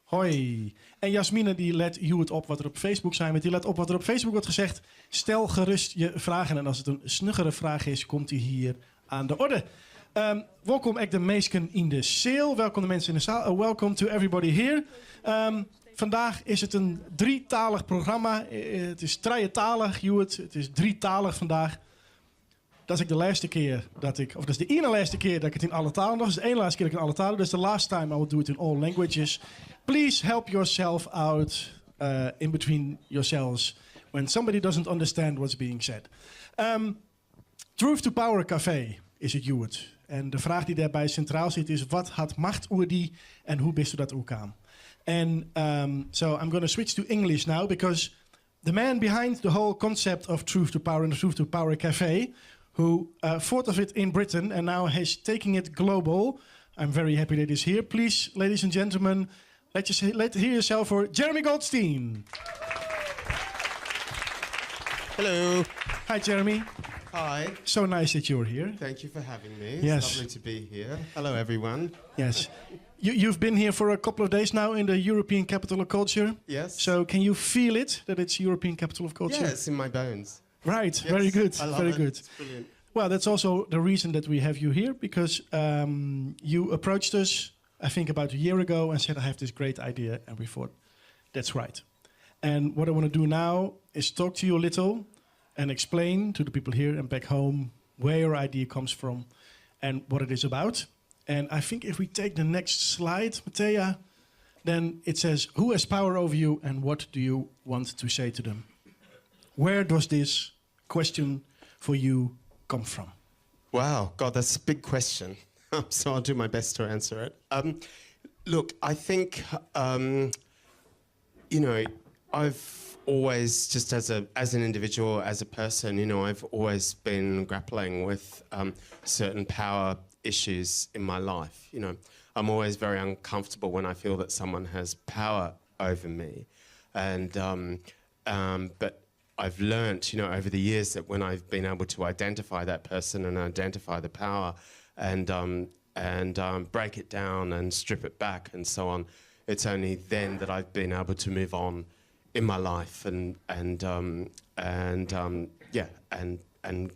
Hoi. En Jasmine die let hjoed op wat der op Facebook sein wurdt. Die let op wat er op Facebook wordt gezegd. Stel gerust je vragen en as it in snuggere fraach is, komt die hier aan de orde. Wolkom ek de minsken yn de seal. Welkom de mensen in de zaal. Welcome to everybody here. Vandaag is het een drietalig programma. It is trijetalich hjoed. It is drietalig vandaag. Dat is ek de lêste kear dat ik, of dat is de iene lêste kear dat ik it yn alle talen doch. Dat is de ene laatste keer dat ik in alle talen. That's the last time I will do it in all languages. Please help yourself out in between yourselves when somebody doesn't understand what's being said. Truth to Power Café is it hjoed. En de fraach dy't dêrby sintraal sit is: wat hat macht oer dy en hoe bisto dat oerkaam? En so I'm gonna switch to English now because the man behind the whole concept of Truth to Power and the Truth to Power Cafe, who thought of it in Britain and now is taking it global. I'm very happy that he's here. Please, ladies and gentlemen, let hear yourself for Jeremy Goldstein. Hello. Hi, Jeremy. Hi. So nice that you're here. Thank you for having me. Yes. It's lovely to be here. Hello, everyone. Yes. You've been here for a couple of days now in the European Capital of Culture. Yes. So can you feel it, that it's European Capital of Culture? Yeah, it's in my bones. Right, Yes. very good. I love Very it. good. It's brilliant. Well, that's also the reason that we have you here, because you approached us, I think, about a year ago and said, I have this great idea, and we thought, that's right. And what I want to do now is talk to you a little and explain to the people here and back home where your idea comes from and what it is about. And I think if we take the next slide, Mattea, then it says, who has power over you and what do you want to say to them? Where does this question for you come from? Wow, God, that's a big question. So I'll do my best to answer it. Look, I think, I've always, just as an individual, as a person, I've always been grappling with certain power issues in my life. I'm always very uncomfortable when I feel that someone has power over me. But I've learnt, over the years that when I've been able to identify that person and identify the power and break it down and strip it back and so on, it's only then that I've been able to move on in my life and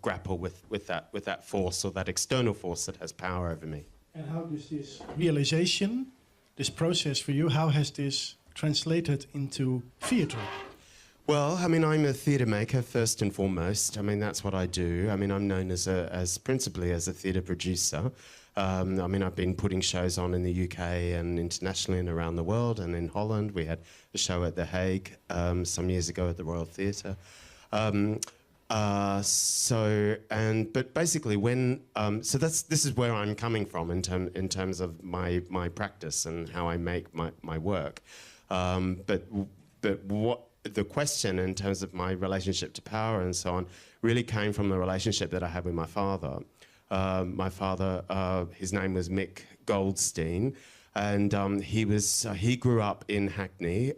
grapple with that force or that external force that has power over me. And how does this realization, this process for you, how has this translated into theatre? I'm a theatre maker first and foremost. That's what I do. I'm known principally as a theatre producer. I've been putting shows on in the UK and internationally and around the world, and in Holland. We had a show at The Hague some years ago at the Royal Theatre. This is where I'm coming from in terms of my practice and how I make my work. But what the question in terms of my relationship to power and so on really came from the relationship that I had with my father. My father, his name was Mick Goldstein, and he grew up in Hackney,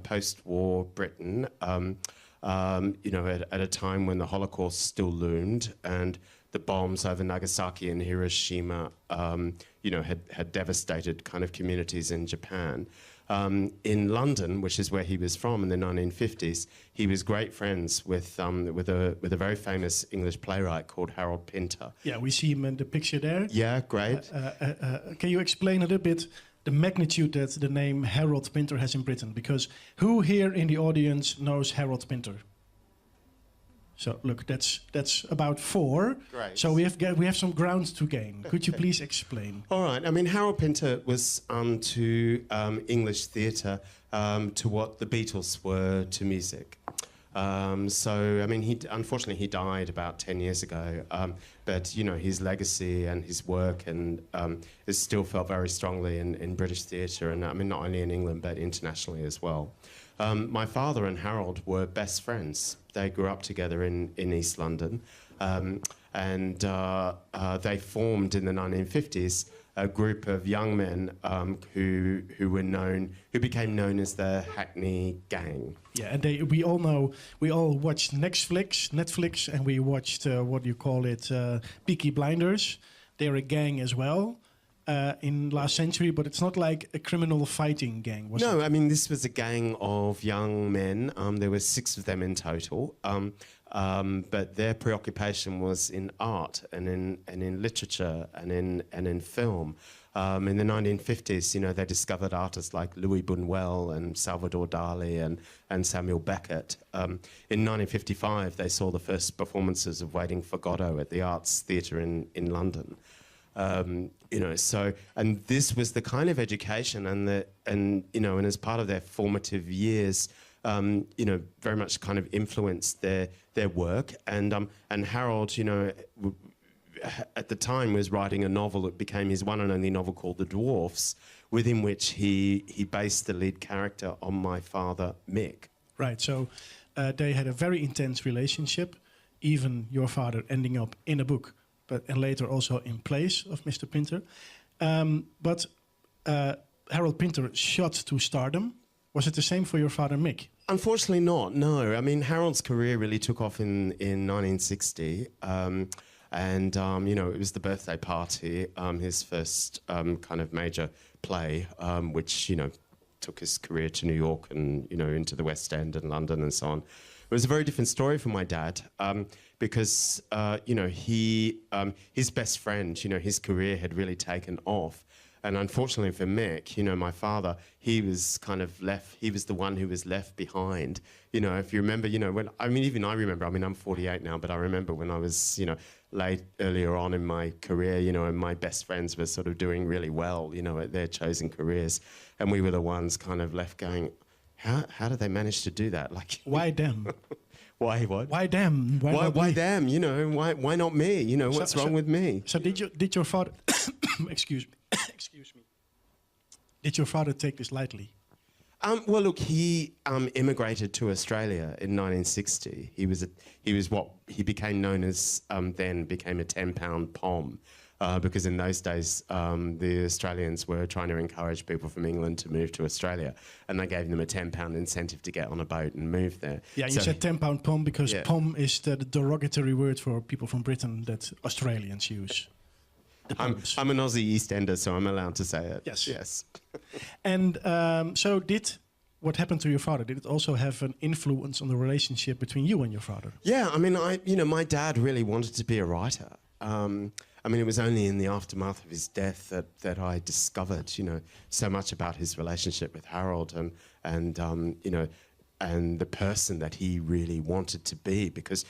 post-war Britain, at a time when the Holocaust still loomed and the bombs over Nagasaki and Hiroshima, had devastated kind of communities in Japan. In London, which is where he was from in the 1950s, he was great friends with a very famous English playwright called Harold Pinter. Yeah, we see him in the picture there. Yeah, great. Can you explain a little bit the magnitude that the name Harold Pinter has in Britain? Because who here in the audience knows Harold Pinter? So look, that's about 4. Great. So we have some ground to gain. Could you please explain? All right. Harold Pinter was to English theatre to what the Beatles were to music. Unfortunately he died about 10 years ago. But his legacy and his work and is still felt very strongly in British theatre, and not only in England but internationally as well. My father and Harold were best friends. They grew up together in East London, and they formed in the 1950s a group of young men who became known as the Hackney Gang. Yeah, and we all know, we all watched Netflix, and we watched, what do you call it, Peaky Blinders. They're a gang as well. In last century, but it's not like a criminal fighting gang, was No, it? I mean, this was a gang of young men. There were six of them in total. But their preoccupation was in art and in literature and in film. In the 1950s, they discovered artists like Luis Buñuel and Salvador Dali and Samuel Beckett. In 1955, they saw the first performances of Waiting for Godot at the Arts Theatre in London. So and this was the kind of education and the and you know, and as part of their formative years, very much kind of influenced their work. And Harold, at the time was writing a novel that became his one and only novel called The Dwarfs, within which he based the lead character on my father, Mick. Right. So they had a very intense relationship. Even your father ending up in a book, but and later also in plays of Mr. Pinter. But Harold Pinter shot to stardom. Was it the same for your father, Mick? Unfortunately, not. No, I mean, Harold's career really took off in 1960. And it was The Birthday Party, his first kind of major play, which took his career to New York and into the West End and London and so on. It was a very different story for my dad because his best friend, his career had really taken off. And unfortunately for Mick, my father, he was kind of left, he was the one who was left behind. If you remember, when, I mean, even I remember, I mean, I'm 48 now, but I remember when I was, late earlier on in my career, and my best friends were sort of doing really well, at their chosen careers. And we were the ones kind of left going, how did they manage to do that? Like, Why them? Why what? Why them? Why Why, not why me? them? Why not me? What's wrong with me? So did your father, excuse me, excuse me, did your father take this lightly? Well, look, he immigrated to Australia in 1960. He was what he became known as then became a 10 pound pom. Because in those days, the Australians were trying to encourage people from England to move to Australia, and they gave them a £10 incentive to get on a boat and move there. Yeah, you So said 10 pound pom because pom is the derogatory word for people from Britain that Australians use. The poms. I'm an Aussie EastEnder, so I'm allowed to say it. Yes. Yes. And so did what happened to your father, did it also have an influence on the relationship between you and your father? Yeah, I mean, I you know, my dad really wanted to be a writer. I mean, it was only in the aftermath of his death that I discovered, so much about his relationship with Harold and the person that he really wanted to be. Because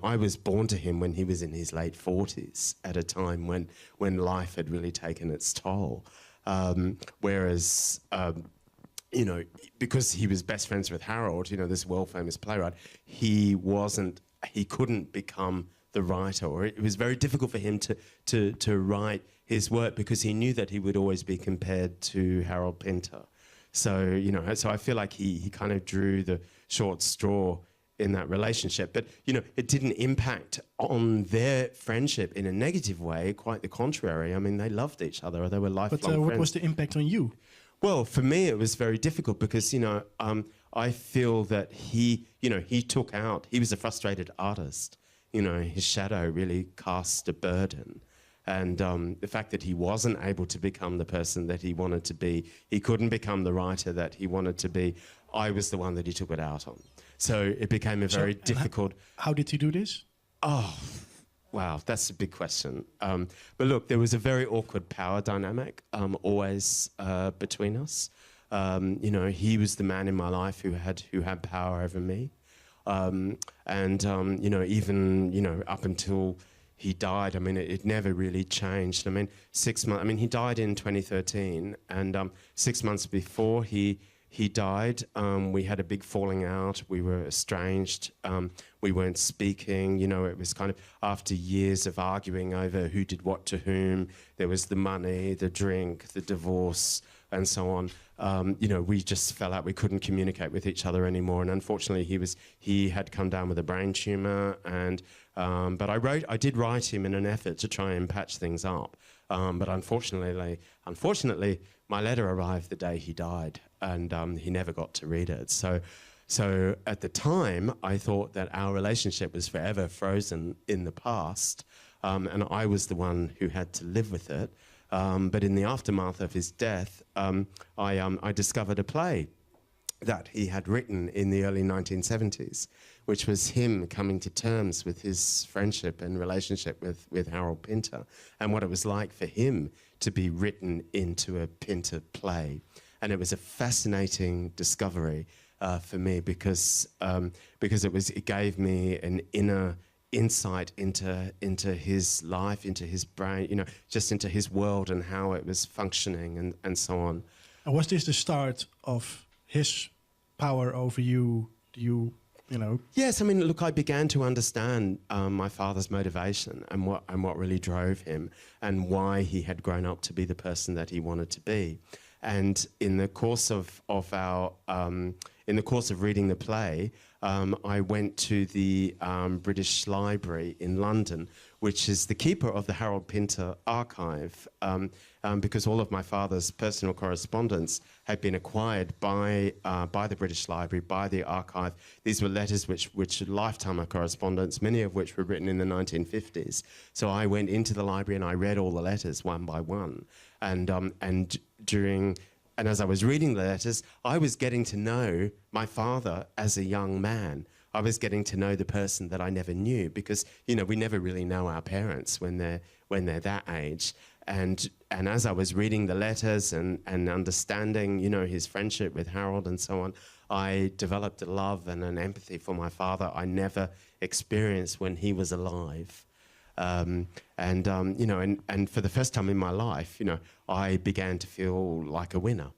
I was born to him when he was in his late 40s, at a time when life had really taken its toll. Whereas, because he was best friends with Harold, this world famous playwright, he wasn't, he couldn't become the writer, or it was very difficult for him to write his work because he knew that he would always be compared to Harold Pinter. So I feel like he kind of drew the short straw in that relationship. But it didn't impact on their friendship in a negative way, quite the contrary. I mean, they loved each other, they were lifelong But what friends. Was the impact on you? Well, for me, it was very difficult because, I feel that he took out, he was a frustrated artist. His shadow really cast a burden. And the fact that he wasn't able to become the person that he wanted to be, he couldn't become the writer that he wanted to be, I was the one that he took it out on. So it became a very And difficult. How did he do this? Oh, wow, that's a big question. But look, there was a very awkward power dynamic always between us. He was the man in my life who had power over me, and even up until he died, I mean, it never really changed. I mean, 6 months. I mean, he died in 2013, and 6 months before he died, we had a big falling out. We were estranged. We weren't speaking. It was kind of after years of arguing over who did what to whom. There was the money, the drink, the divorce, and so on. We just fell out. We couldn't communicate with each other anymore. And unfortunately, he had come down with a brain tumor. And but I did write him in an effort to try and patch things up. But unfortunately, my letter arrived the day he died, and he never got to read it. So at the time, I thought that our relationship was forever frozen in the past, and I was the one who had to live with it. Um, but in the aftermath of his death, um, I, um, I discovered a play that he had written in the early 1970s, which was him coming to terms with his friendship and relationship with, with Harold Pinter and what it was like for him to be written into a Pinter play. And it was a fascinating discovery uh, for me because, um, because it, was, it gave me an inner insight into, into his life, into his brain, you know, just into his world and how it was functioning and, and so on. And was this the start of his power over you? You, you know? Yes, I mean, look, I began to understand um, my father's motivation and what and what really drove him and why he had grown up to be the person that he wanted to be. And in the course of of our um, in the course of reading the play, um, I went to the um, British Library in London, which is the keeper of the Harold Pinter archive, um, um, because all of my father's personal correspondence had been acquired by, uh, by the British Library, by the archive. These were letters which, which lifetime of correspondence, many of which were written in the 1950s. So I went into the library and I read all the letters one by one. And, um, and during and as I was reading the letters, I was getting to know my father as a young man. I was getting to know the person that I never knew because, you know, we never really know our parents when they're, when they're that age. And, and as I was reading the letters and, and understanding, you know, his friendship with Harold and so on, I developed a love and an empathy for my father I never experienced when he was alive. Um, and, um, you know, and, and for the first time in my life, you know, I began to feel like a winner.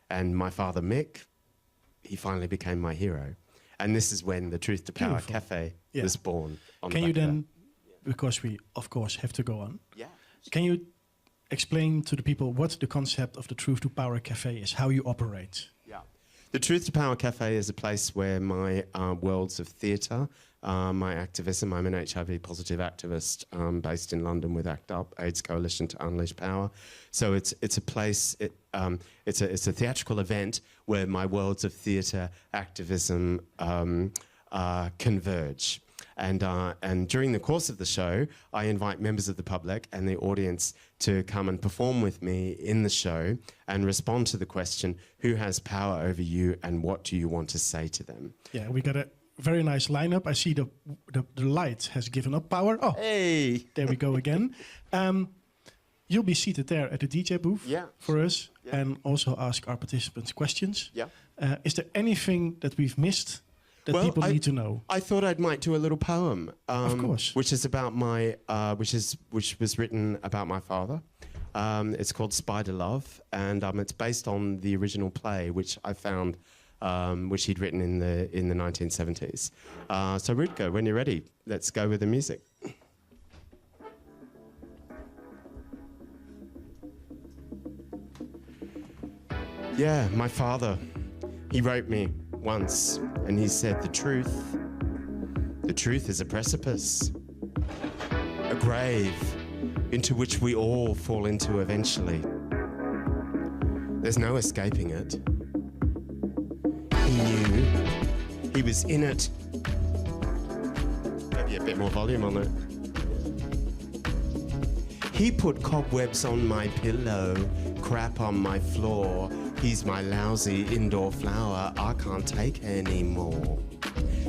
And my father, Mick, he finally became my hero. And this is when the Truth to Power Beautiful. Cafe Yeah. was born. On the Can you back of then, because we of course have to go on, that. Yeah. can you explain to the people what the concept of the Truth to Power Cafe is, how you operate? Yeah. The Truth to Power Cafe is a place where my uh, worlds of theatre, uh, my activism, I'm an HIV positive activist um, based in London with ACT UP, AIDS Coalition to Unleash Power. So it's, it's a place, it, um, it's, a, it's a theatrical event where my worlds of theatre, activism um, uh, converge. And, uh, and during the course of the show, I invite members of the public and the audience to come and perform with me in the show and respond to the question who has power over you and what do you want to say to them? Yeah, we got a very nice lineup. I see the, the, the light has given up power. Oh, Hey! there we go again. Um, you'll be seated there at the DJ booth Yeah. for us Yeah. and also ask our participants questions. Yeah. Uh, is there anything that we've missed that Well, people I- need to know? I thought I might do a little poem. Um, Of course. Which is about my, uh, which is which was written about my father. Um, it's called Spider Love, and um, it's based on the original play, which I found, um, which he'd written in the in the 1970s. Uh, so Rutger, when you're ready, let's go with the music. Yeah, my father, he wrote me once, and he said the truth. The truth is a precipice, a grave into which we all fall into eventually. There's no escaping it. He knew. He was in it. Maybe a bit more volume on it. He put cobwebs on my pillow, crap on my floor. He's my lousy indoor flower. I can't take anymore.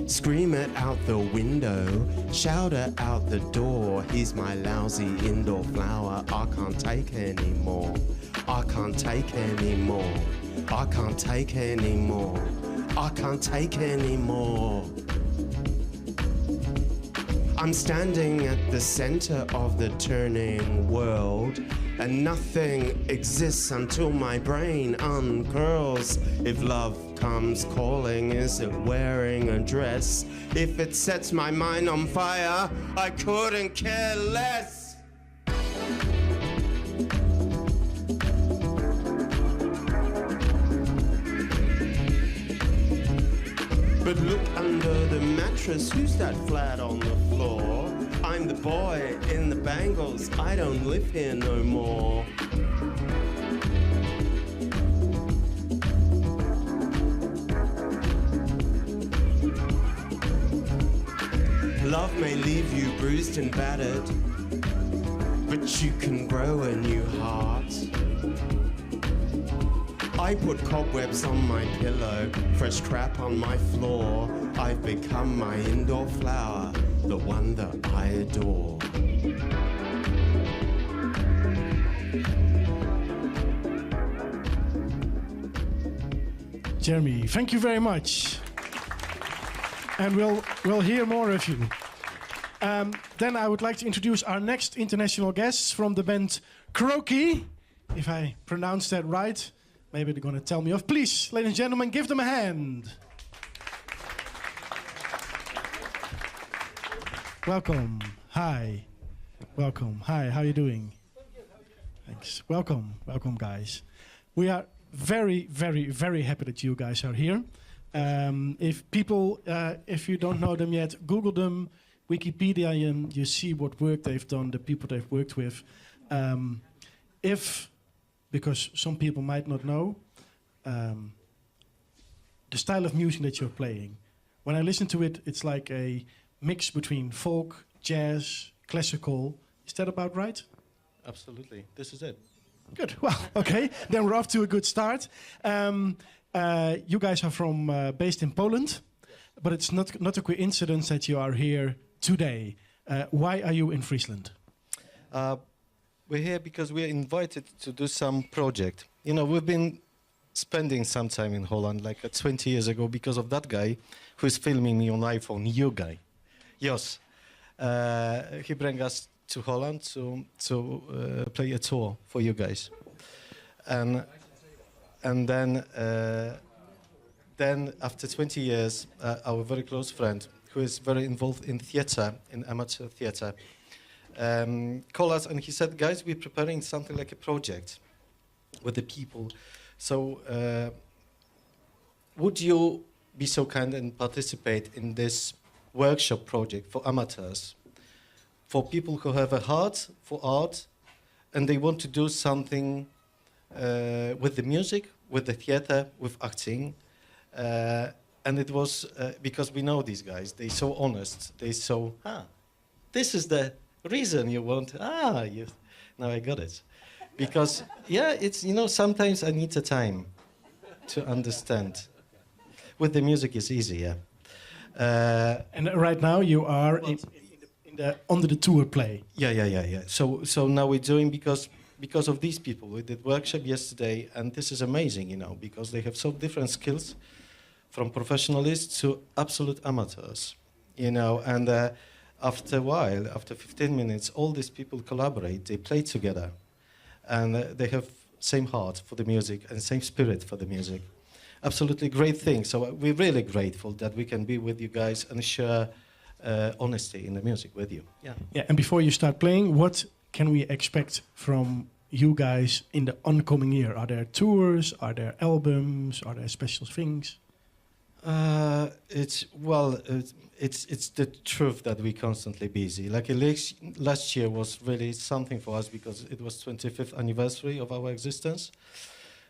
Scream it out the window, shout it out the door. He's my lousy indoor flower. I can't take anymore. I can't take anymore. I can't take anymore. I can't take anymore. I'm standing at the center of the turning world, and nothing exists until my brain uncurls. If love comes calling, is it wearing a dress? If it sets my mind on fire, I couldn't care less. But look under the mattress, who's that flat on the floor? I'm the boy in the bangles, I don't live here no more. Love may leave you bruised and battered, but But you can grow a new heart. I put cobwebs on my pillow, fresh crap on my floor. I've become my indoor flower, the one that I adore. Jeremy, thank you very much. And we'll, we'll hear more of you. Um, then I would like to introduce our next international guests from the band Croaky. If I pronounce that right, maybe they're going to tell me off. Please, ladies and gentlemen, give them a hand. Welcome. Hi. Welcome. Hi, how are you doing? Thanks. Welcome. Welcome, guys. We are very, very, very happy that you guys are here. Um, if people, uh, if you don't know them yet, Google them, Wikipedia, and you see what work they've done, the people they've worked with. Um, if, because some people might not know, um, the style of music that you're playing. When I listen to it, it's like a mix between folk, jazz, classical. Is that about right? Absolutely. This is it. Good. Well, okay. then we're off to a good start. Um, uh, you guys are from uh, based in Poland, but it's not not a coincidence that you are here today. Uh, why are you in Friesland? Uh, we're here because we're invited to do some project. You know, we've been spending some time in Holland, like uh, 20 years ago, because of that guy who is filming me on iPhone, you guy. Yes. Uh, he bring us to Holland to, to uh, play a tour for you guys. And, and then, uh, then after 20 years, uh, our very close friend, who is very involved in theater, in amateur theater, um, called us and he said, guys, we're preparing something like a project with the people. So uh, would you be so kind and participate in this workshop project for amateurs, for people who have a heart for art and they want to do something uh, with the music, with the theater, with acting. Uh, and it was uh, because we know these guys, they're so honest, they're so, ah, this is the reason you want, ah, you, now I got it. Because, yeah, it's, you know, sometimes I need the time to understand. With the music, it's easy, yeah. Uh, and right now you are in, in, the, in the under the tour play. Yeah, yeah, yeah, yeah. So, so now we're doing because because of these people. We did workshop yesterday, and this is amazing, you know, because they have so different skills, from professionalists to absolute amateurs, you know. And uh, after a while, after 15 minutes, all these people collaborate. They play together, and uh, they have same heart for the music and same spirit for the music absolutely great thing. So uh, we're really grateful that we can be with you guys and share uh, honesty in the music with you. Yeah. Yeah. And before you start playing, what can we expect from you guys in the oncoming year? Are there tours? Are there albums? Are there special things? Uh, it's well, it's, it's it's the truth that we're constantly busy. Like last year was really something for us because it was 25th anniversary of our existence.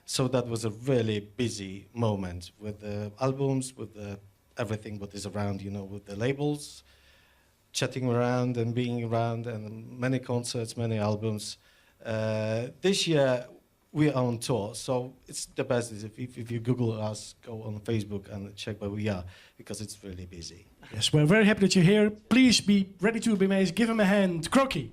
So that was a really busy moment with the albums, with the everything what is around, you know, with the labels, chatting around and being around, and many concerts, many albums. Uh, this year we are on tour, so it's the best is if, if, if you Google us, go on Facebook and check where we are, because it's really busy. Yes, we're very happy that you're here. Please be ready to be amazed. Give him a hand. Croaky.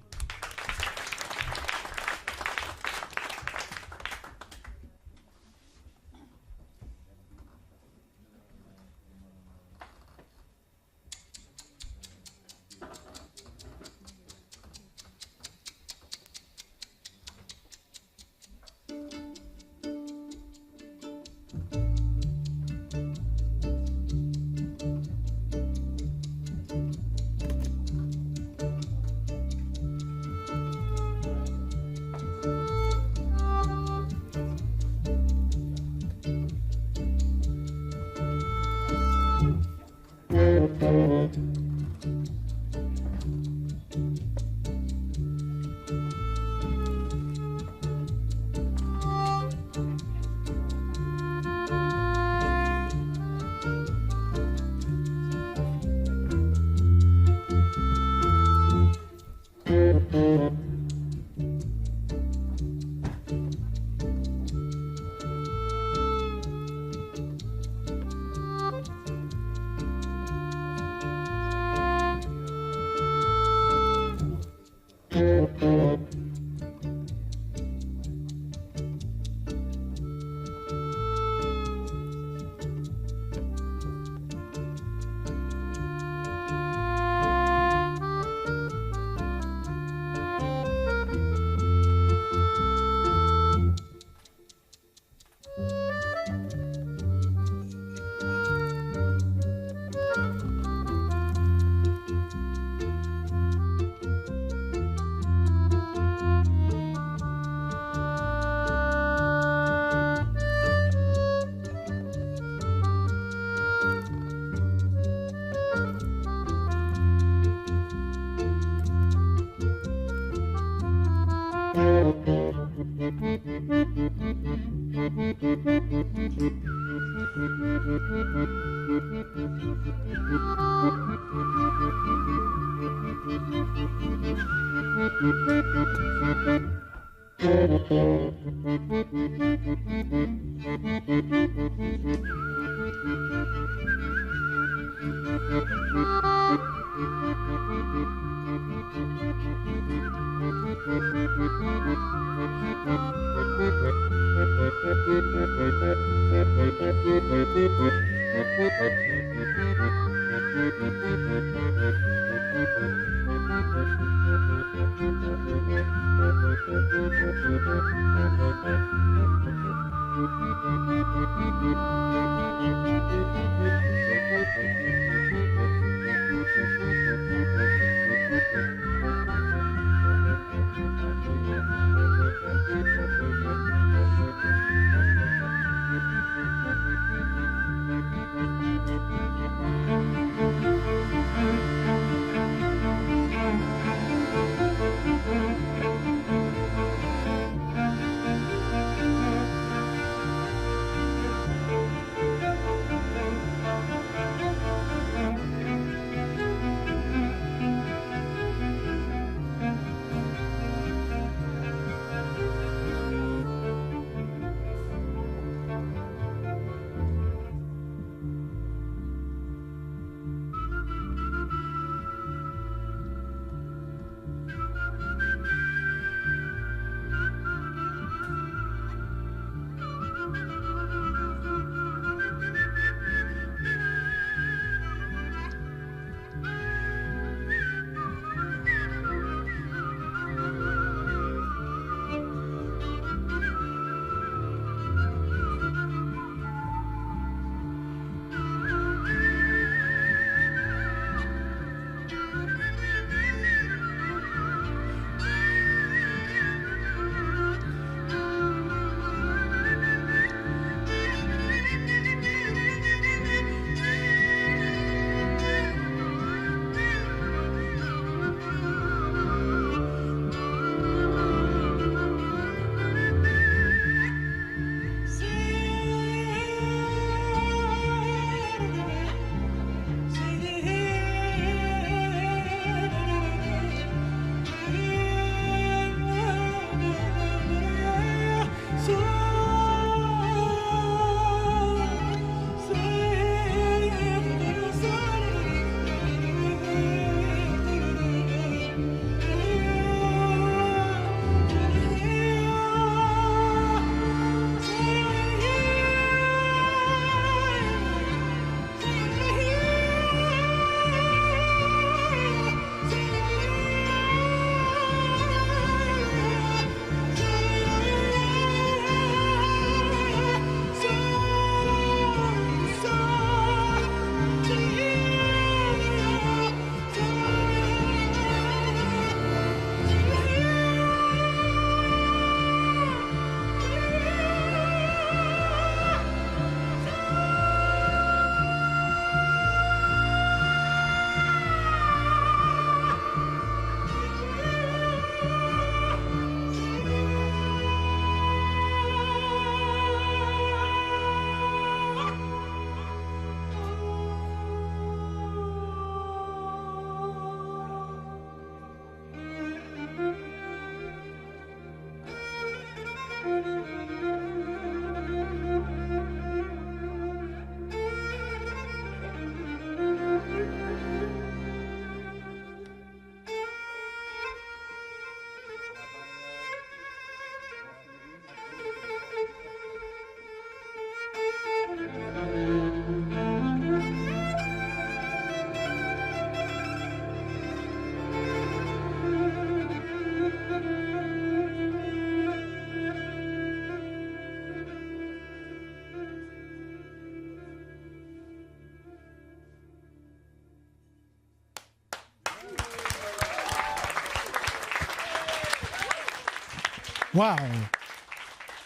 Wow.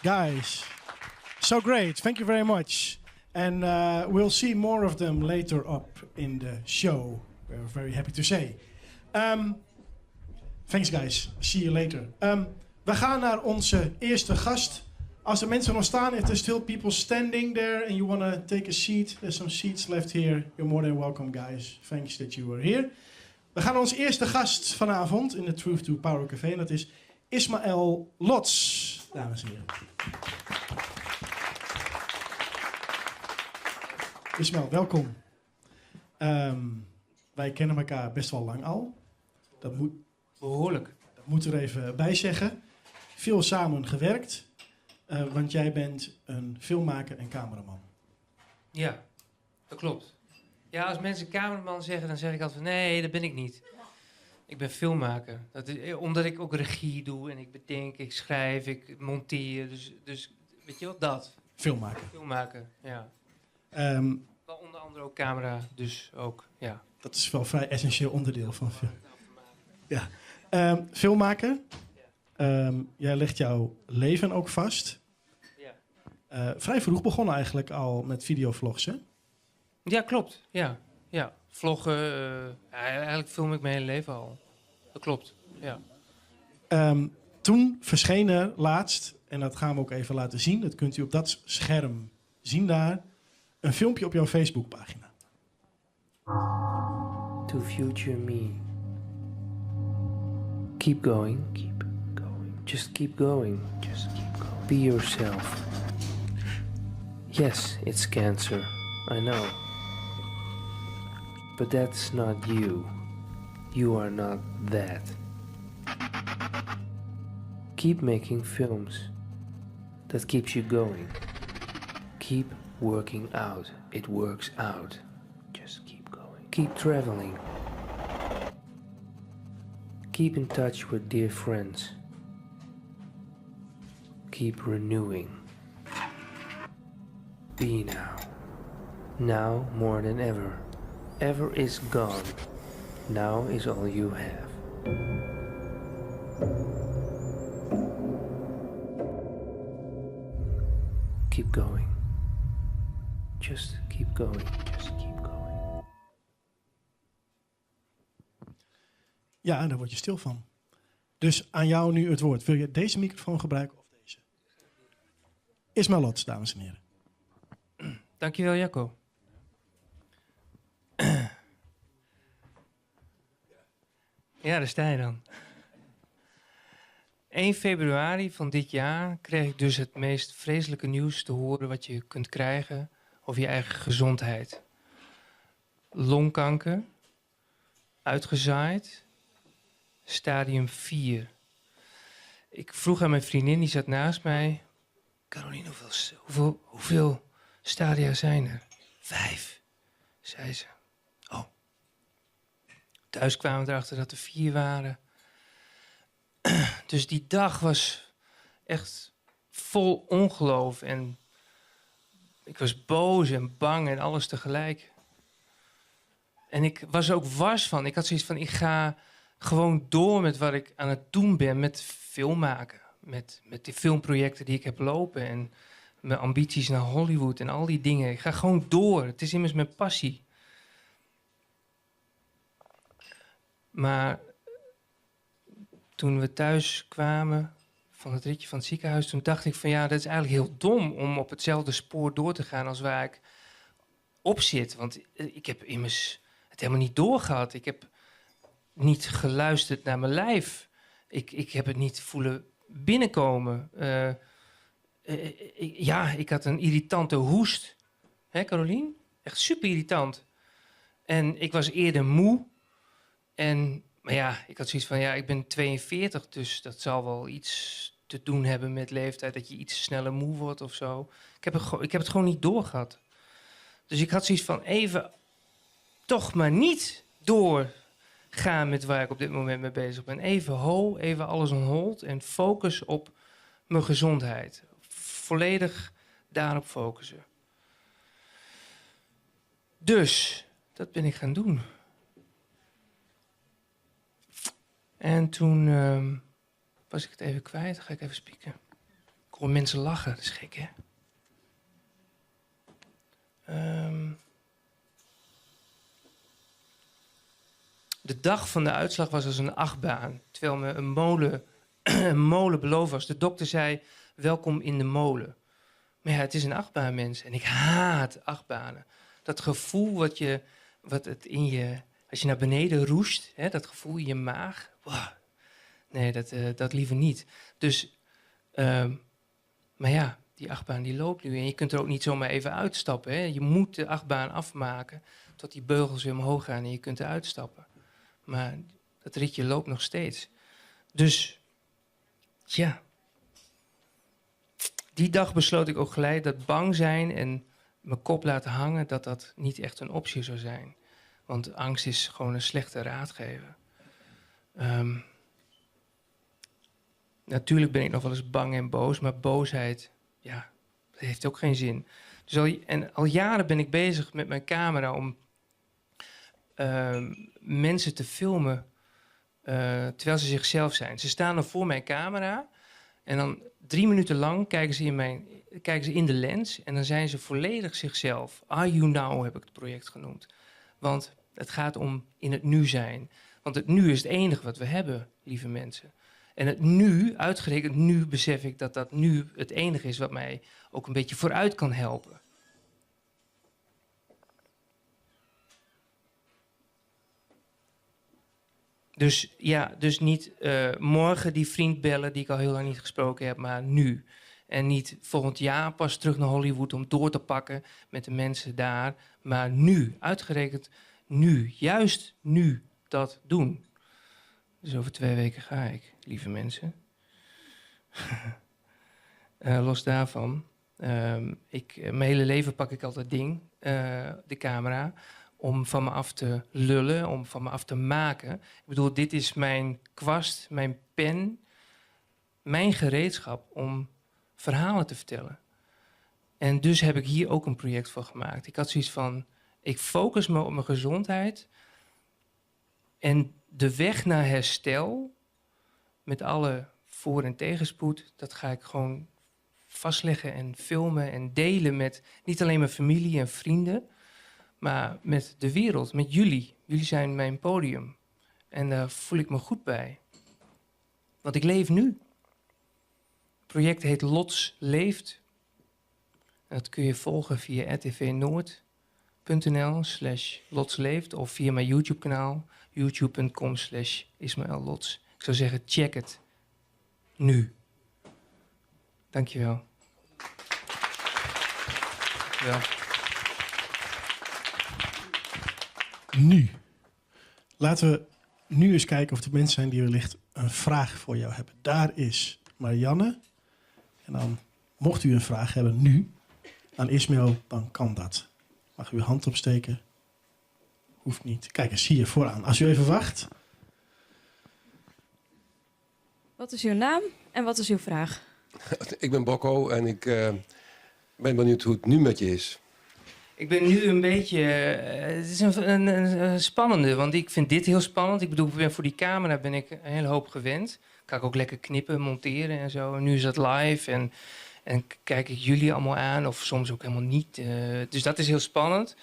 Guys, so great. Thank you very much. And we'll see more of them later up in the show. We're very happy to say. Thanks, guys. See you later. We gaan naar onze eerste gast. Als er mensen nog staan, if there's still people standing there and you want to take a seat, there's some seats left here. You're more than welcome, guys. Thanks that you were here. We gaan naar ons eerste gast vanavond in de Truth to Power Café. En dat is Ismaël Lotz, dames en heren. Ismaël, welkom. Wij kennen elkaar best wel lang al. Dat moet, Behoorlijk. Dat moet er even bij zeggen. Veel samen gewerkt. Want jij bent een filmmaker en cameraman. Ja, dat klopt. Ja, als mensen cameraman zeggen, dan zeg ik altijd van, nee, dat ben ik niet. Ik ben filmmaker. Dat is omdat ik ook regie doe en ik bedenk, ik schrijf, ik monteer. Dus weet je wel, dat. Filmmaker. Filmmaker, ja. Wel onder andere ook camera, dus ook, ja. Dat is wel een vrij essentieel onderdeel van film. Ja. Filmmaker. Jij legt jouw leven ook vast. Ja. Vrij vroeg begonnen eigenlijk al met videovlogs, hè? Ja, klopt. Ja, ja. Vloggen, ja, eigenlijk film ik mijn hele leven al. Dat klopt, ja. Toen verscheen er laatst, en dat gaan we ook even laten zien, dat kunt u op dat scherm zien daar, een filmpje op jouw Facebookpagina. To future me. Keep going. Keep going. Just keep going. Just keep going. Be yourself. Yes, it's cancer. I know. But that's not you. You are not that. Keep making films. That keeps you going. Keep working out. It works out. Just keep going. Keep traveling. Keep in touch with dear friends. Keep renewing. Be now. Now more than ever. Ever is gone. Now is all you have. Keep going. Just keep going. Just keep going. Ja, en daar word je stil van. Dus aan jou nu het woord. Wil je deze microfoon gebruiken of deze? Ismaël Lotz, dames en heren. Dankjewel, Jacco. Ja, daar sta je dan. 1 februari van dit jaar kreeg ik dus het meest vreselijke nieuws te horen wat je kunt krijgen over je eigen gezondheid. Longkanker, uitgezaaid, stadium 4. Ik vroeg aan mijn vriendin, die zat naast mij... Caroline, hoeveel stadia zijn er? 5, zei ze. Oh. Thuis kwamen we erachter dat er 4 waren. Dus die dag was echt vol ongeloof. En ik was boos en bang en alles tegelijk. En ik was er ook wars van. Ik had zoiets van, ik ga gewoon door met wat ik aan het doen ben met film maken. Met die filmprojecten die ik heb lopen en mijn ambities naar Hollywood en al die dingen. Ik ga gewoon door. Het is immers mijn passie. Maar toen we thuis kwamen van het ritje van het ziekenhuis, toen dacht ik van ja, dat is eigenlijk heel dom om op hetzelfde spoor door te gaan als waar ik op zit. Want ik heb immers het helemaal niet doorgehad. Ik heb niet geluisterd naar mijn lijf. Ik heb het niet voelen binnenkomen. Ik had een irritante hoest. Hè, Carolien? Echt super irritant. En ik was eerder moe. Maar ja, ik had zoiets van, ja, ik ben 42, dus dat zal wel iets te doen hebben met leeftijd, dat je iets sneller moe wordt of zo. Ik heb het gewoon niet doorgehad. Dus ik had zoiets van, even toch maar niet doorgaan met waar ik op dit moment mee bezig ben. Even ho, even alles on hold en focus op mijn gezondheid. Volledig daarop focussen. Dus, dat ben ik gaan doen. En toen was ik het even kwijt. Dan ga ik even spieken. Ik hoor mensen lachen. Dat is gek, hè? De dag van de uitslag was als een achtbaan. Terwijl me een molen een molen beloofd was. De dokter zei, welkom in de molen. Maar ja, het is een achtbaan, mensen. En ik haat achtbanen. Dat gevoel wat, je, wat het in je... Als je naar beneden roest, hè, dat gevoel in je maag. Wow. Nee, dat liever niet. Dus, maar ja, die achtbaan die loopt nu. En je kunt er ook niet zomaar even uitstappen. Hè. Je moet de achtbaan afmaken tot die beugels weer omhoog gaan en je kunt eruit stappen. Maar dat ritje loopt nog steeds. Dus, ja. Die dag besloot ik ook gelijk dat bang zijn en mijn kop laten hangen, dat dat niet echt een optie zou zijn. Want angst is gewoon een slechte raadgever. Natuurlijk ben ik nog wel eens bang en boos, maar boosheid, ja, dat heeft ook geen zin. Dus al jaren ben ik bezig met mijn camera om mensen te filmen terwijl ze zichzelf zijn. Ze staan dan voor mijn camera en dan 3 minuten lang kijken ze in de lens en dan zijn ze volledig zichzelf. Are You Now heb ik het project genoemd. Want het gaat om in het nu zijn. Want het nu is het enige wat we hebben, lieve mensen. En het nu, uitgerekend nu, besef ik dat dat nu het enige is wat mij ook een beetje vooruit kan helpen. Dus niet morgen die vriend bellen die ik al heel lang niet gesproken heb, maar nu. En niet volgend jaar pas terug naar Hollywood om door te pakken met de mensen daar. Maar nu, uitgerekend nu, juist nu dat doen. Dus over 2 weken ga ik, lieve mensen. Los daarvan, mijn hele leven pak ik altijd de camera, om van me af te lullen, om van me af te maken. Ik bedoel, dit is mijn kwast, mijn pen, mijn gereedschap om verhalen te vertellen. En dus heb ik hier ook een project voor gemaakt. Ik had zoiets van, ik focus me op mijn gezondheid en de weg naar herstel, met alle voor- en tegenspoed, dat ga ik gewoon vastleggen en filmen en delen met niet alleen mijn familie en vrienden, maar met de wereld, met jullie. Jullie zijn mijn podium. En daar voel ik me goed bij. Want ik leef nu. Het project heet Lots Leeft. En dat kun je volgen via rtvnoord.nl/lotsleeft of via mijn YouTube-kanaal youtube.com/IsmaëlLots. Ik zou zeggen, check het. Nu. Dankjewel. Dankjewel. Nu. Laten we nu eens kijken of er mensen zijn die wellicht een vraag voor jou hebben. Daar is Marianne. En dan, mocht u een vraag hebben nu aan Ismaël, dan kan dat. Mag u uw hand opsteken? Hoeft niet. Kijk eens, hier vooraan. Als u even wacht. Wat is uw naam en wat is uw vraag? Ik ben Bokko en ik ben benieuwd hoe het nu met je is. Ik ben nu een beetje... het is een spannende, want ik vind dit heel spannend. Ik bedoel, ik ben voor die camera ben ik een hele hoop gewend. Kan ik ook lekker knippen, monteren en zo. En nu is dat live en kijk ik jullie allemaal aan of soms ook helemaal niet. Dus dat is heel spannend.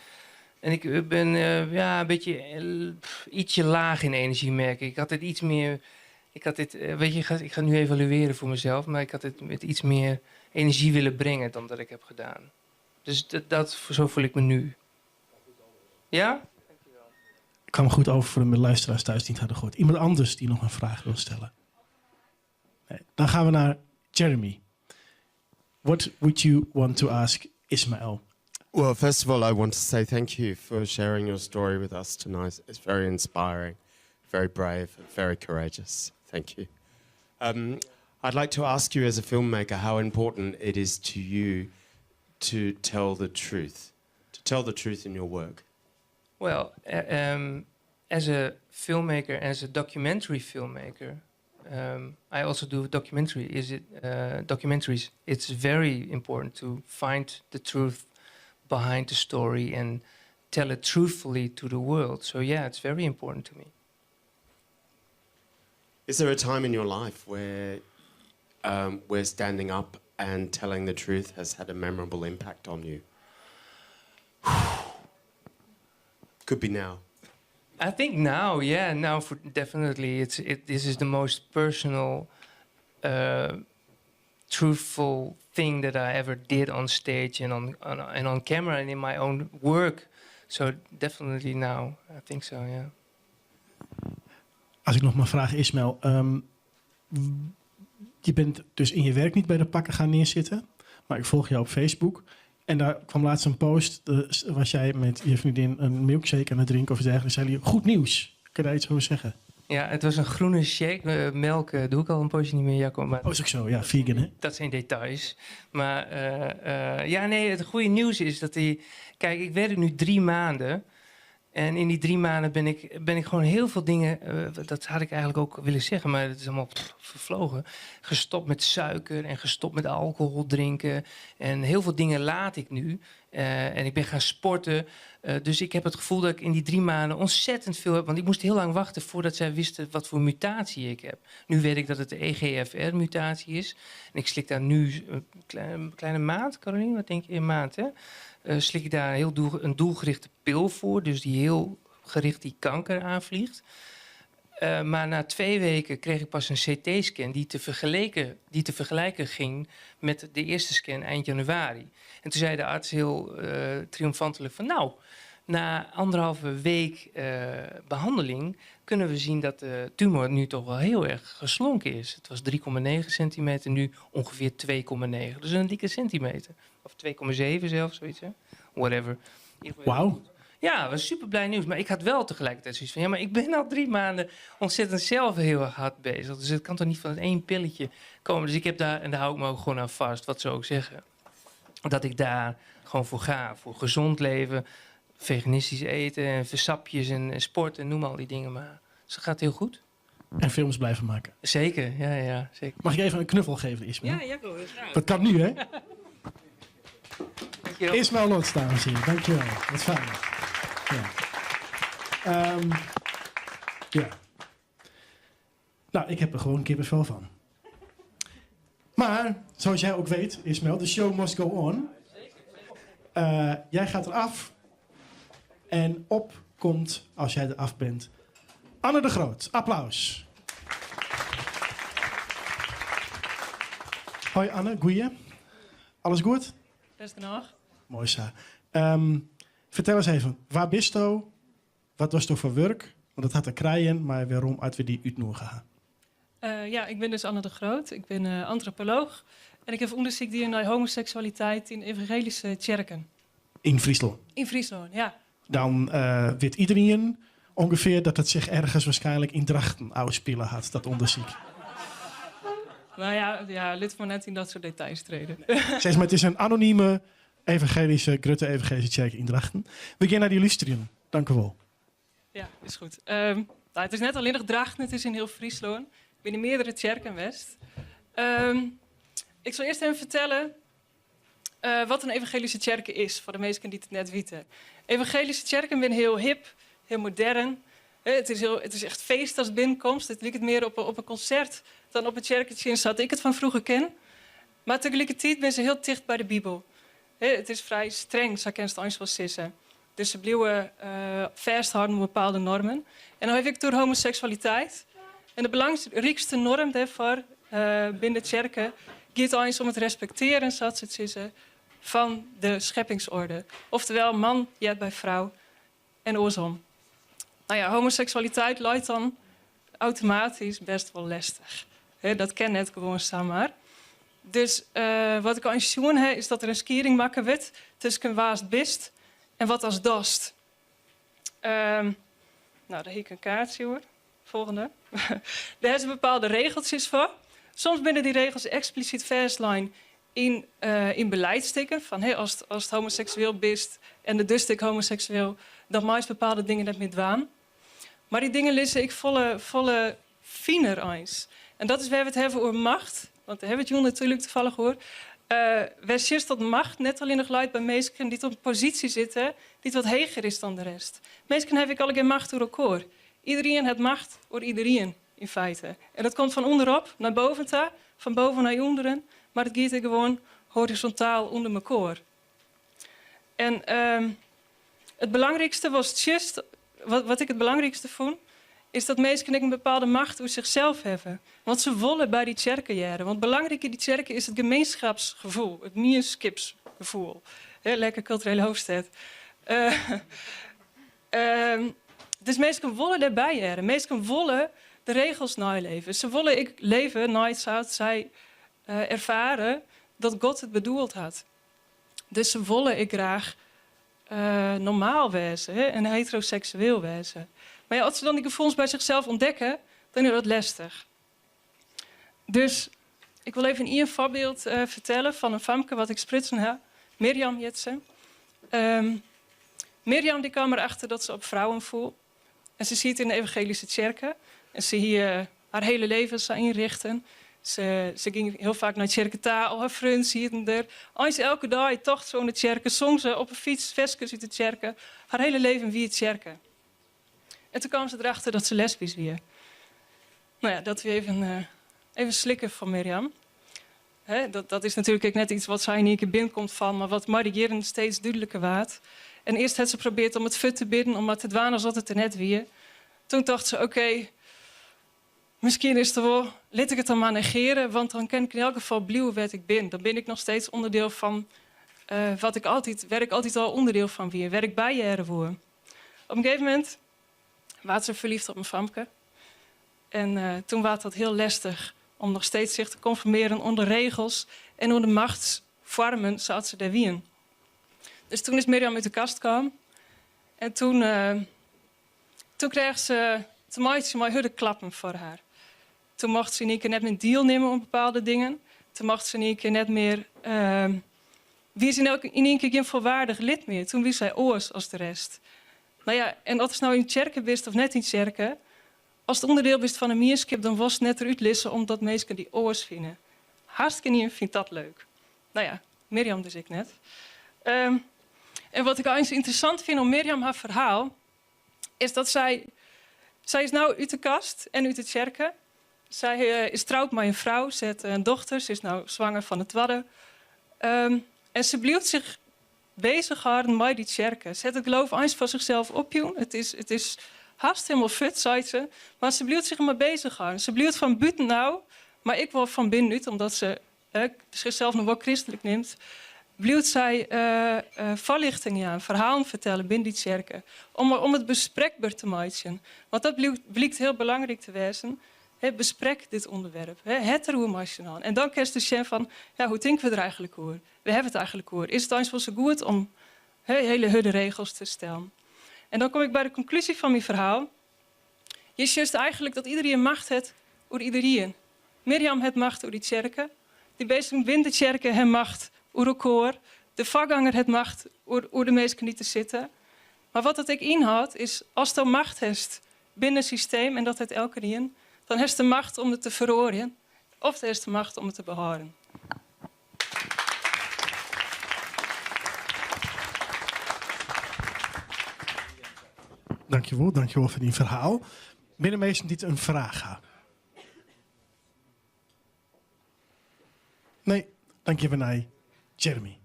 En ik ben een beetje ietsje laag in energie, merk ik. Ik had het iets meer... Ik had dit, weet je, ik ga nu evalueren voor mezelf, maar ik had het met iets meer energie willen brengen dan dat ik heb gedaan. Dus zo voel ik me nu. Ja? Ik kwam goed over voor de luisteraars thuis die het hadden gehoord. Iemand anders die nog een vraag wil stellen? Nee. Dan gaan we naar Jeremy. What would you want to ask Ismaël? Well, first of all, I want to say thank you for sharing your story with us tonight. It's very inspiring, very brave, very courageous. Thank you. I'd like to ask you as a filmmaker how important it is to you to tell the truth, to tell the truth in your work. Well, as a filmmaker, as a documentary filmmaker, I also do documentary. Is it documentaries? It's very important to find the truth behind the story and tell it truthfully to the world. So yeah, it's very important to me. Is there a time in your life where standing up and telling the truth has had a memorable impact on you? Could be now. I think now, yeah, now for definitely. This is the most personal Truthful thing that I ever did on stage and on camera and in my own work. So definitely now, I think so, yeah. Als ik nog maar vraag, Ismail. Je bent dus in je werk niet bij de pakken gaan neerzitten. Maar ik volg jou op Facebook. En daar kwam laatst een post. Was jij met je vriendin een milkshake aan het drinken of iets dergelijks. Zei jullie, goed nieuws. Kun je daar iets over zeggen? Ja, het was een groene shake. Melk doe ik al een poosje niet meer, Jacco. Maar Oh, is ook zo. Ja, vegan hè? Dat zijn details. Maar ja, nee, het goede nieuws is dat hij... Kijk, ik werk nu 3 maanden. En in die 3 maanden ben ik gewoon heel veel dingen... Dat had ik eigenlijk ook willen zeggen, maar het is allemaal pff, vervlogen. Gestopt met suiker en gestopt met alcohol drinken. En heel veel dingen laat ik nu. En ik ben gaan sporten. Dus ik heb het gevoel dat ik in die 3 maanden ontzettend veel heb. Want ik moest heel lang wachten voordat zij wisten wat voor mutatie ik heb. Nu weet ik dat het de E EGFR-mutatie is. En ik slik daar nu een kleine, kleine maand, Caroline, wat denk je? Een maand, hè? Slik ik daar een doelgerichte pil voor. Dus die heel gericht die kanker aanvliegt. Maar na 2 weken kreeg ik pas een CT-scan die te vergelijken ging met de eerste scan eind januari. En toen zei de arts heel triomfantelijk van nou, na anderhalve week behandeling kunnen we zien dat de tumor nu toch wel heel erg geslonken is. Het was 3,9 centimeter, nu ongeveer 2,9. Dus een dikke centimeter. Of 2,7 zelfs, zoiets hè. Whatever. In ieder geval Wauw. Ja, het was super blij nieuws. Maar ik had wel tegelijkertijd zoiets van... ja, maar ik ben al 3 maanden ontzettend zelf heel erg hard bezig. Dus het kan toch niet van het één pilletje komen. Dus ik heb daar, en daar hou ik me ook gewoon aan vast, wat zou ik zeggen. Dat ik daar gewoon voor ga. Voor gezond leven, veganistisch eten en versapjes en sport en noem al die dingen maar. Dus het gaat heel goed. En films blijven maken. Zeker, ja, zeker. Mag ik even een knuffel geven, Ismail? Ja, Jacco, heel graag. Dat kan nu, hè? Dankjewel. Ismail Lotz, dames en heren. Dankjewel. Wat fijn. Ja. Ja. Nou, ik heb er gewoon kippenvel van. Maar, zoals jij ook weet, Ismail, de show must go on. Jij gaat eraf. En op komt, als jij eraf bent, Anne de Groot. Applaus. Hoi Anne, goeie. Alles goed? Best nog. Mooi zo. Vertel eens even, waar bisto? Wat was het voor werk? Want dat hat te krijen, maar wêrom ha we dy útnûge gaan? Ja, ik ben dus Anne de Groot. Ik ben antropoloog. En ik heb ûndersyk dien nei homoseksualiteit yn evangelyske tsjerken. Yn Fryslân. Yn Fryslân, ja. Dan weet iedereen ongeveer dat het zich ergens waarschijnlijk in Drachten ôfspile hat, dat ûndersyk. Nou ja, lit mar net yn dat soort details trede. Zeg maar, het is een anonieme evangelische, grutte evangelische kerk yn Drachten. We gean nei dy lústerjen. Dank u wel. Ja, is goed. Nou, it is net allinnich Drachten, it is yn hiel Fryslân. Ik bin yn meardere tsjerken west. Ik sil earst even fertelle wat in evangelyske tsjerke is, foar de minsken dy't it net witte. Evangelyske tsjerken binne hiel hip, hiel modern. It is echt feest ast binnenkomst. It liket mear op in konsert dan op in tsjerketsjinst, sa't ik it fan froeger ken. Mar tagelikertiid binne se hiel ticht by de Bibel. It is frij streng, sa kinst eins wol sizze. Dus se bliuwe fêsthâlden oan bepaalde noarmen. En dan ha ik it oer homoseksualiteit. En de belangrykste noarm dêrfoar binnen de tsjerke giet eins om it respektearjen, sa't se it sizze, fan de scheppingsorde. Oftewel, man heart by frou en oarsom. Nou ja, homoseksualiteit leit dan automatysk bêst wol lestich. Dat kin net gewoan samar. Dus wat ik eins sjoen ha, is dat der in skieding makke wurdt tusken wa'tst bist en wat ast dochst. Nou, dêr hie ik in kaartsje hoor. Folgjende. Dêr binne bepaalde regeltsjes foar. Soms binne dy regels eksplisyt fêstlein yn belidsstikken. Fan hey, ast homoseksueel bist en do dochst ek homoseksueel, dan meist bepaalde dingen net mear dwaan. Mar dy dingen lizze ek folle, folle finer eins. En dat is wêr't we it hawwe oer macht. Want dêr hawwe we it jûn natuerlik tafallich oer. Wêr sjochst dat macht net allinnich leit by minsken dy't op in posysje sitte dy't wat heger is dan de rest. Minsken hawwe ek allegear macht oer elkoar. Iedereen hat macht oer iedereen, yn feite. En dat komt fan ûnderop nei boven ta, fan boven nei ûnderen, mar it giet ek gewoan horizontaal ûnder elkoar. En it belangrykste wie just, wat ik it belangrykste fûn, is dat minsken ek in bepaalde macht oer sichsels hawwe. Want se wolle by dy tsjerke hearre. Want belangryk yn dy tsjerke is it gemeenschapsgevoel, it mienskipsgefoel. Lekker kulturele hoofdstêd. Dus minsken wolle dêrby hearre. Minsken wolle de regels neileve. Se wolle ek leve nei sa't sy erfare dat God it bedoeld hat. Dus se wolle ek graach normaal wêze en heteroseksueel wêze. Mar ja, as se dan dy gefoelens by sichsels ûntdekke, dan is dat lestich. Dus ik wol even ien foarbyld fertelle fan in famke wat ik sprutsen ha. Mirjam hjit se. Mirjam dy kaam derachter dat se op frouwen foel. En se siet yn de evangelyske tsjerke. En se hie har hiele leven sa ynrichten. Se gyng hiel faak nei tsjerke ta, al har freonen sieten der. Eins elke dei tocht se oan de tsjerke, song se op 'e fyts ferskes út de tsjerke. Har hiele leven wie tsjerke. En doe kaam se derachter dat se lesbysk wie. No ja, dat wie even, even slikke foar Mirjam. Dat is natuerlik ek net yts wat sa yn ien kear binnenkomt fan, mar wat mei de jierren steeds dúdliker waard. En earst hat se probearre om it fuort te bidden, om mar te dwaan asof it der net wie. Doe tocht se, oké, miskien is it wol, lit ik it dan mar negearje, want dan kin ik yn elk gefal bliuwe wêr't ik bin. Dan bin ik noch steeds ûnderdiel fan wat ik altyd, wêr't ik altyd al ûnderdiel fan wie, wêr't ik by hearre woe. Op in gegeven momint waard se ferleafd op in famke. En doe waard dat hiel lestich om noch steeds sich te konformearjen oan de regels en oan de machtsfoarmen sa't se dêr wienen. Dus doe is Mirjam út de kast kaam en doe krige se te meitsjen mei hurde klappen foar har. Doe mocht se yn ien kear net mear dielnimme oan bepaalde dingen. Doe mocht se yn ien kear net mear. Wie se yn ien kear gjin folweardich lid mear. Doe wie sy oars as de rest. No ja, en oftst no yn tsjerke bist of net yn tsjerke, ast ûnderdiel bist fan in mienskip, dan wolst net derút lizze omdat minsken dy oars fine. Hast gjinien fynt dat leuk. No ja, Mirjam dus ek net. En wat ik eins ynteressant fyn oan Mirjam har ferhaal, is dat sy, sy is no út de kast en út de tsjerke. Sy is troud mei in frou, se hat in dochter, se is no swanger fan de twadde. En se bliuwt sich beuzich hâlden mei dy tsjerke. Se hat it geloof eins foar sichsels opjûn. It is hast hielendal fuort, seit se. Mar se bliuwt sich dermei beuzich hâlden. Se bliuwt fan bûten ôf, mar ek wol fan binnenút, omdat se sichsels noch wol kristlik neamt, bliuwt sy foarljochting jaan, ferhalen fertelle binnen dy tsjerke, om it besprekber te meitsjen. Want dat blykt hiel belangryk te wêzen. Besprek dit ûnderwerp. Haw it deroer mei syn allen. En dan kinst dus sjen fan, ja, hoe tinke we der eigentlik oer? Wêr hawwe we it eigentlik oer? Is it eins wol sa goed om hiele hurde regels te stellen? En dan kom ik by de konklúzje fan myn ferhaal. Je sjochst eigentlik dat iderien macht hat oer iderien. Mirjam hat macht oer dy tsjerke. Dy minsken binnen de tsjerke hawwe macht oer elkoar. De foargonger hat macht oer de minsken dy't der sitte. Mar wat dat ek ynhâldt is, asto macht hast binnen it systeem, en dat hat elkenien, dan hast de macht om it te feroarjen of hast de macht om it te behâlden. Dankjewol, dankjewol foar dyn ferhaal. Binne der minsken dy't in fraach ha? Nee, dan gean we nei Jeremy.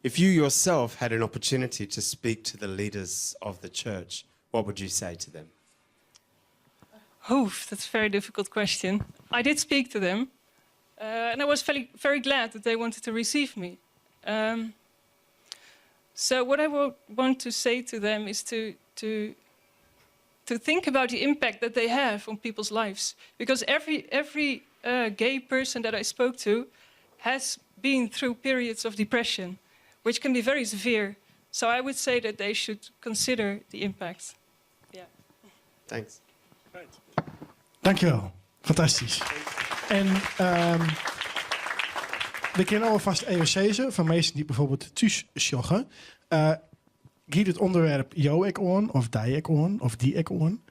If you yourself had an opportunity to speak to the leaders of the church, what would you say to them? Oh, that's a very difficult question. I did speak to them, and I was very, very glad that they wanted to receive me. So what I would want to say to them is to think about the impact that they have on people's lives, because every gay person that I spoke to has been through periods of depression, which can be very severe. So I would say that they should consider the impact. Yeah. Thanks. Dankjewel. Fantastysk. En we kinne alfêst even sizze, foar minsken dy't bygelyks thús sjogge. Giet it ûnderwerp jo ek oan, of dy ek oan, of dy ek oan?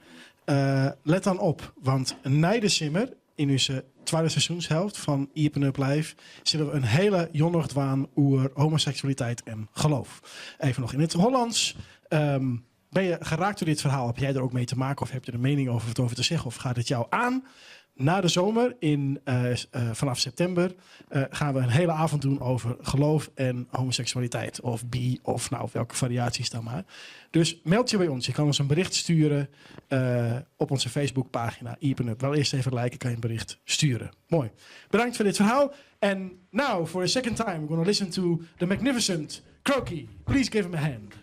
Let dan op, want nei de simmer, yn ús twadde seizoenshelte fan Iepen Up Live, sille we in hiele jûn noch dwaan oer homoseksualiteit en geloof. Even noch yn it Hollânsk. Ben je geraakt door dit verhaal? Heb jij er ook mee te maken of heb je er een mening over wat over te zeggen? Of gaat het jou aan? Na de zomer, in, vanaf september, gaan we een hele avond doen over geloof en homoseksualiteit. Of bi, of nou, welke variaties dan maar. Dus meld je bij ons. Je kan ons een bericht sturen op onze Facebookpagina Iepen Up. Wel eerst even liken, kan je een bericht sturen. Mooi. Bedankt voor dit verhaal. And now, for a second time, we're going to listen to the magnificent Kroki. Please give him a hand.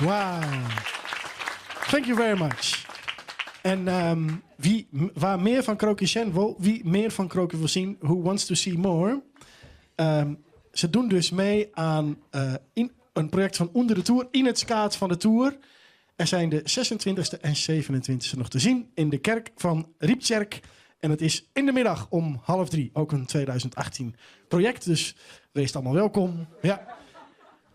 Wow. Thank you very much. En wie wa mear fan Krookje sjen wol, wie mear fan Krookje wil zien, who wants to see more. Ze doen dus mee aan in een project van Onder de Toer, yn it skaad fan de Toer. Er zijn de 26e en 27e nog te zien in de kerk van Ryptsjerk. En het is in de middag om 2.30, ook een 2018 project. Dus wees allemaal welkom. Ja.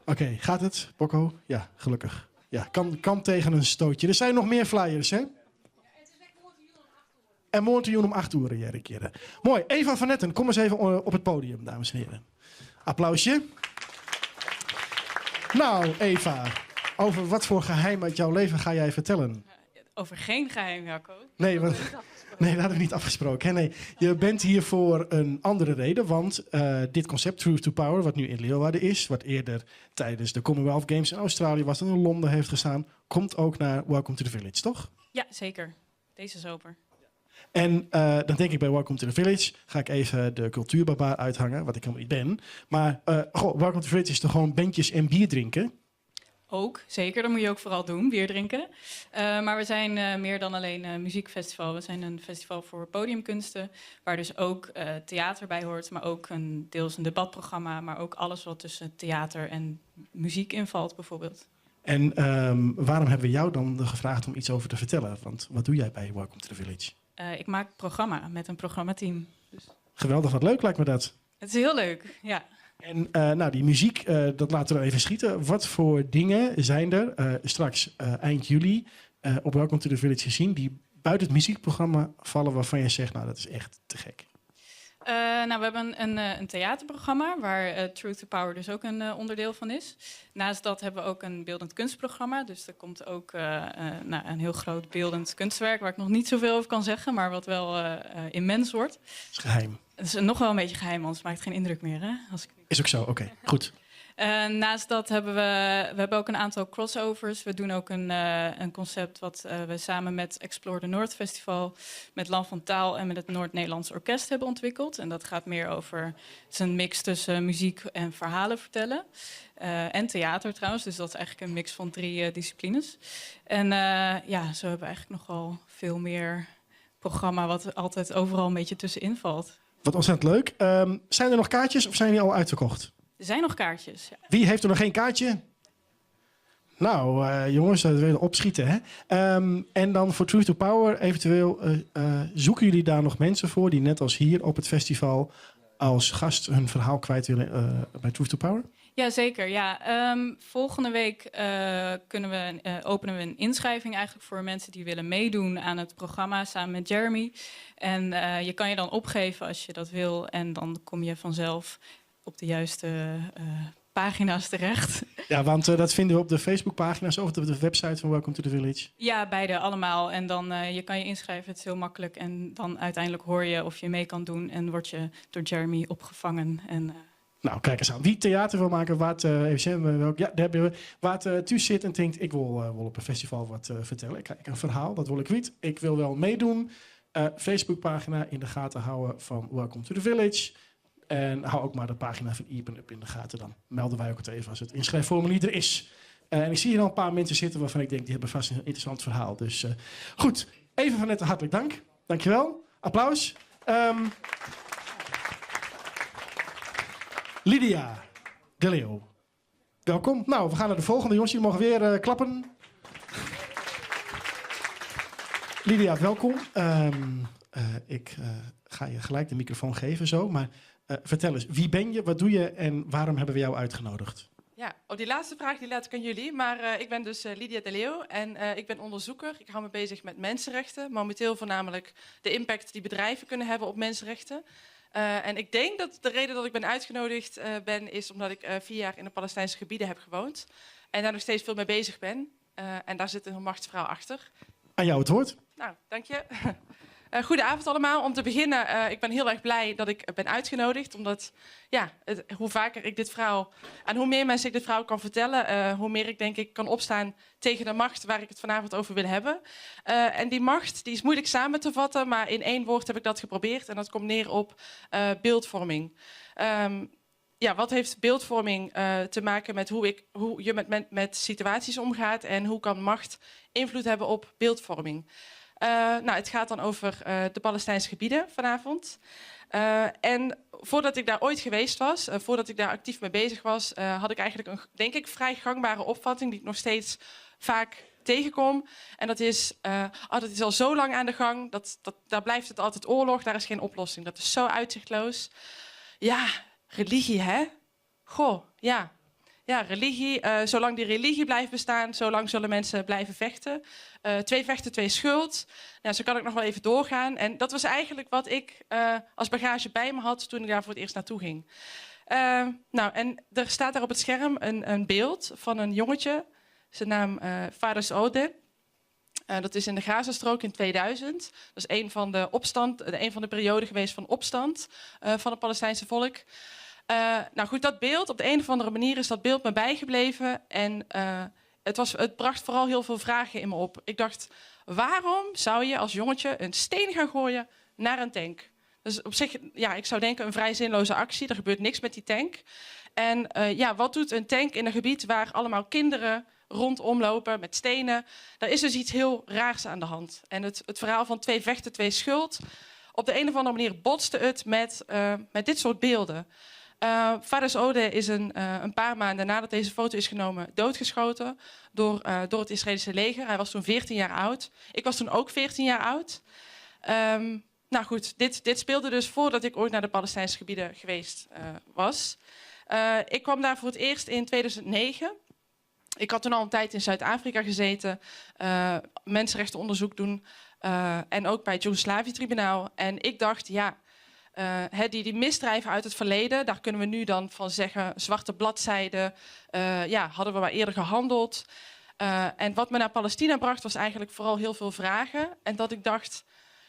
Oké, gaat het, Bokko? Ja, gelukkig. Ja, kan tegen een stootje. Er zijn nog meer flyers, hè? En moarn om 8 uur, Jerk. Mooi. Eva van Netten, kom eens even op het podium, dames en heren. Applausje. Nou, Eva, over wat voor geheim uit jouw leven ga jij vertellen? Over geen geheim, Jacco. Nee, want, nee, dat hadden we niet afgesproken. Hè? Nee, je bent hier voor een andere reden. Want dit concept, Truth to Power, wat nu in Leeuwarden is, wat eerder tijdens de Commonwealth Games in Australië was en in Londen heeft gestaan, komt ook naar Welcome to the Village, toch? Ja, zeker. Deze zomer. En dan denk ik bij Welcome to the Village, ga ik even de cultuurbarbaar uithangen, wat ik helemaal niet ben. Maar goh, Welcome to the Village is toch gewoon bandjes en bier drinken? Ook, zeker. Dat moet je ook vooral doen, bier drinken. Maar we zijn meer dan alleen een muziekfestival. We zijn een festival voor podiumkunsten, waar dus ook theater bij hoort, maar ook deels een debatprogramma, maar ook alles wat tussen theater en muziek invalt, bijvoorbeeld. En waarom hebben we jou dan gevraagd om iets over te vertellen? Want wat doe jij bij Welcome to the Village? Ik maak programma met een programmateam. Dus. Geweldig, wat leuk lijkt me dat. Het is heel leuk, ja. En nou, die muziek, dat laten we even schieten. Wat voor dingen zijn er straks eind juli op Welcome to the Village gezien die buiten het muziekprogramma vallen waarvan je zegt, nou, dat is echt te gek? Nou, we hebben een theaterprogramma waar Truth to Power dus ook een onderdeel van is. Naast dat hebben we ook een beeldend kunstprogramma. Dus er komt ook nou, een heel groot beeldend kunstwerk waar ik nog niet zoveel over kan zeggen, maar wat wel immens wordt. Dat is geheim. Het is nog wel een beetje geheim, anders maakt het geen indruk meer. Hè? Als ik... Is ook zo, oké, goed. Naast dat hebben we hebben ook een aantal crossovers. We doen ook een concept wat we samen met Explore the North Festival, met Land van Taal en met het Noord-Nederlands Orkest hebben ontwikkeld. En dat gaat meer over, het is een mix tussen muziek en verhalen vertellen. En theater trouwens, dus dat is eigenlijk een mix van drie disciplines. En ja, zo hebben we eigenlijk nogal veel meer programma wat altijd overal een beetje tussenin valt. Wat ontzettend leuk. Zijn er nog kaartjes of zijn die al uitverkocht? Er zijn nog kaartjes. Ja. Wie heeft er nog geen kaartje? Nou, jongens, dat wil opschieten, hè? En dan voor Truth to Power, eventueel zoeken jullie daar nog mensen voor die net als hier op het festival als gast hun verhaal kwijt willen bij Truth to Power? Ja, zeker. Ja. Volgende week openen we een inschrijving eigenlijk voor mensen die willen meedoen aan het programma samen met Jeremy. En je kan je dan opgeven als je dat wil en dan kom je vanzelf op de juiste pagina's terecht. Ja, want dat vinden we op de Facebookpagina's of op de website van Welcome to the Village. Ja, beide allemaal. En dan je kan je inschrijven, het is heel makkelijk. En dan uiteindelijk hoor je of je mee kan doen en word je door Jeremy opgevangen. En, Nou, kijk eens aan. Wie theater wil maken, wat, even zien, welk, ja, daar hebben we. Waar uh, thuis zit en denkt, ik wil op een festival wat vertellen. Ik heb een verhaal, dat wil ik kwijt. Ik wil wel meedoen. Facebookpagina in de gaten houden van Welcome to the Village. En hou ook maar de pagina van Iepen Up in de gaten. Dan melden wij ook het even als het inschrijfformulier er is. En ik zie hier al een paar mensen zitten waarvan ik denk, die hebben vast een interessant verhaal. Dus goed, even van net hartelijk dank. Dankjewel. Applaus. Lydia de Leeuw. Welkom. Nou, we gaan naar de volgende. Jongens, jullie mogen weer klappen. Lydia, welkom. Ik ga je gelijk de microfoon geven zo. Maar vertel eens, wie ben je, wat doe je en waarom hebben we jou uitgenodigd? Ja, oh, die laatste vraag die laat ik aan jullie. Maar ik ben dus Lydia de Leeuw en ik ben onderzoeker. Ik hou me bezig met mensenrechten. Momenteel voornamelijk de impact die bedrijven kunnen hebben op mensenrechten. En ik denk dat de reden dat ik ben uitgenodigd ben, is omdat ik 4 jaar in de Palestijnse gebieden heb gewoond. En daar nog steeds veel mee bezig ben. En daar zit een machtsverhaal achter. Aan jou het woord. Nou, dank je. Goedenavond allemaal. Om te beginnen, ik ben heel erg blij dat ik ben uitgenodigd. Omdat, ja, hoe vaker ik dit verhaal en hoe meer mensen ik dit verhaal kan vertellen, hoe meer ik denk ik kan opstaan tegen de macht waar ik het vanavond over wil hebben. En die macht die is moeilijk samen te vatten, maar in één woord heb ik dat geprobeerd. En dat komt neer op beeldvorming. Ja, wat heeft beeldvorming te maken met hoe je met situaties omgaat en hoe kan macht invloed hebben op beeldvorming? Nou, het gaat dan over de Palestijnse gebieden vanavond. En voordat ik daar ooit geweest was, voordat ik daar actief mee bezig was, had ik eigenlijk een, denk ik, vrij gangbare opvatting die ik nog steeds vaak tegenkom. En dat is, oh, dat is al zo lang aan de gang, daar blijft het altijd oorlog, daar is geen oplossing. Dat is zo uitzichtloos. Ja, religie, hè? Goh, ja. Ja, religie. Zolang die religie blijft bestaan, zolang zullen mensen blijven vechten. Twee vechten, twee schuld. Nou, zo kan ik nog wel even doorgaan. En dat was eigenlijk wat ik als bagage bij me had toen ik daar voor het eerst naartoe ging. Nou, en er staat daar op het scherm een beeld van een jongetje. Zijn naam Fares Ode. Dat is in de Gazastrook in 2000. Dat is een van de opstand, een van de perioden geweest van opstand van het Palestijnse volk. Nou goed, dat beeld, op de een of andere manier is dat beeld me bijgebleven. En het bracht vooral heel veel vragen in me op. Ik dacht, waarom zou je als jongetje een steen gaan gooien naar een tank? Dus op zich, ja, ik zou denken een vrij zinloze actie. Er gebeurt niks met die tank. En ja, wat doet een tank in een gebied waar allemaal kinderen rondom lopen met stenen? Daar is dus iets heel raars aan de hand. En het verhaal van twee vechten, twee schuld. Op de een of andere manier botste het met dit soort beelden. Fares Ode is een paar maanden nadat deze foto is genomen doodgeschoten door het Israëlische leger. Hij was toen 14 jaar oud. Ik was toen ook 14 jaar oud. Nou goed, dit speelde dus voordat ik ooit naar de Palestijnse gebieden geweest was. Ik kwam daar voor het eerst in 2009. Ik had toen al een tijd in Zuid-Afrika gezeten, mensenrechtenonderzoek doen en ook bij het Joegoslavië-tribunaal. En ik dacht, ja, die misdrijven uit het verleden, daar kunnen we nu dan van zeggen, zwarte bladzijden, ja, hadden we maar eerder gehandeld. En wat me naar Palestina bracht, was eigenlijk vooral heel veel vragen. En dat ik dacht,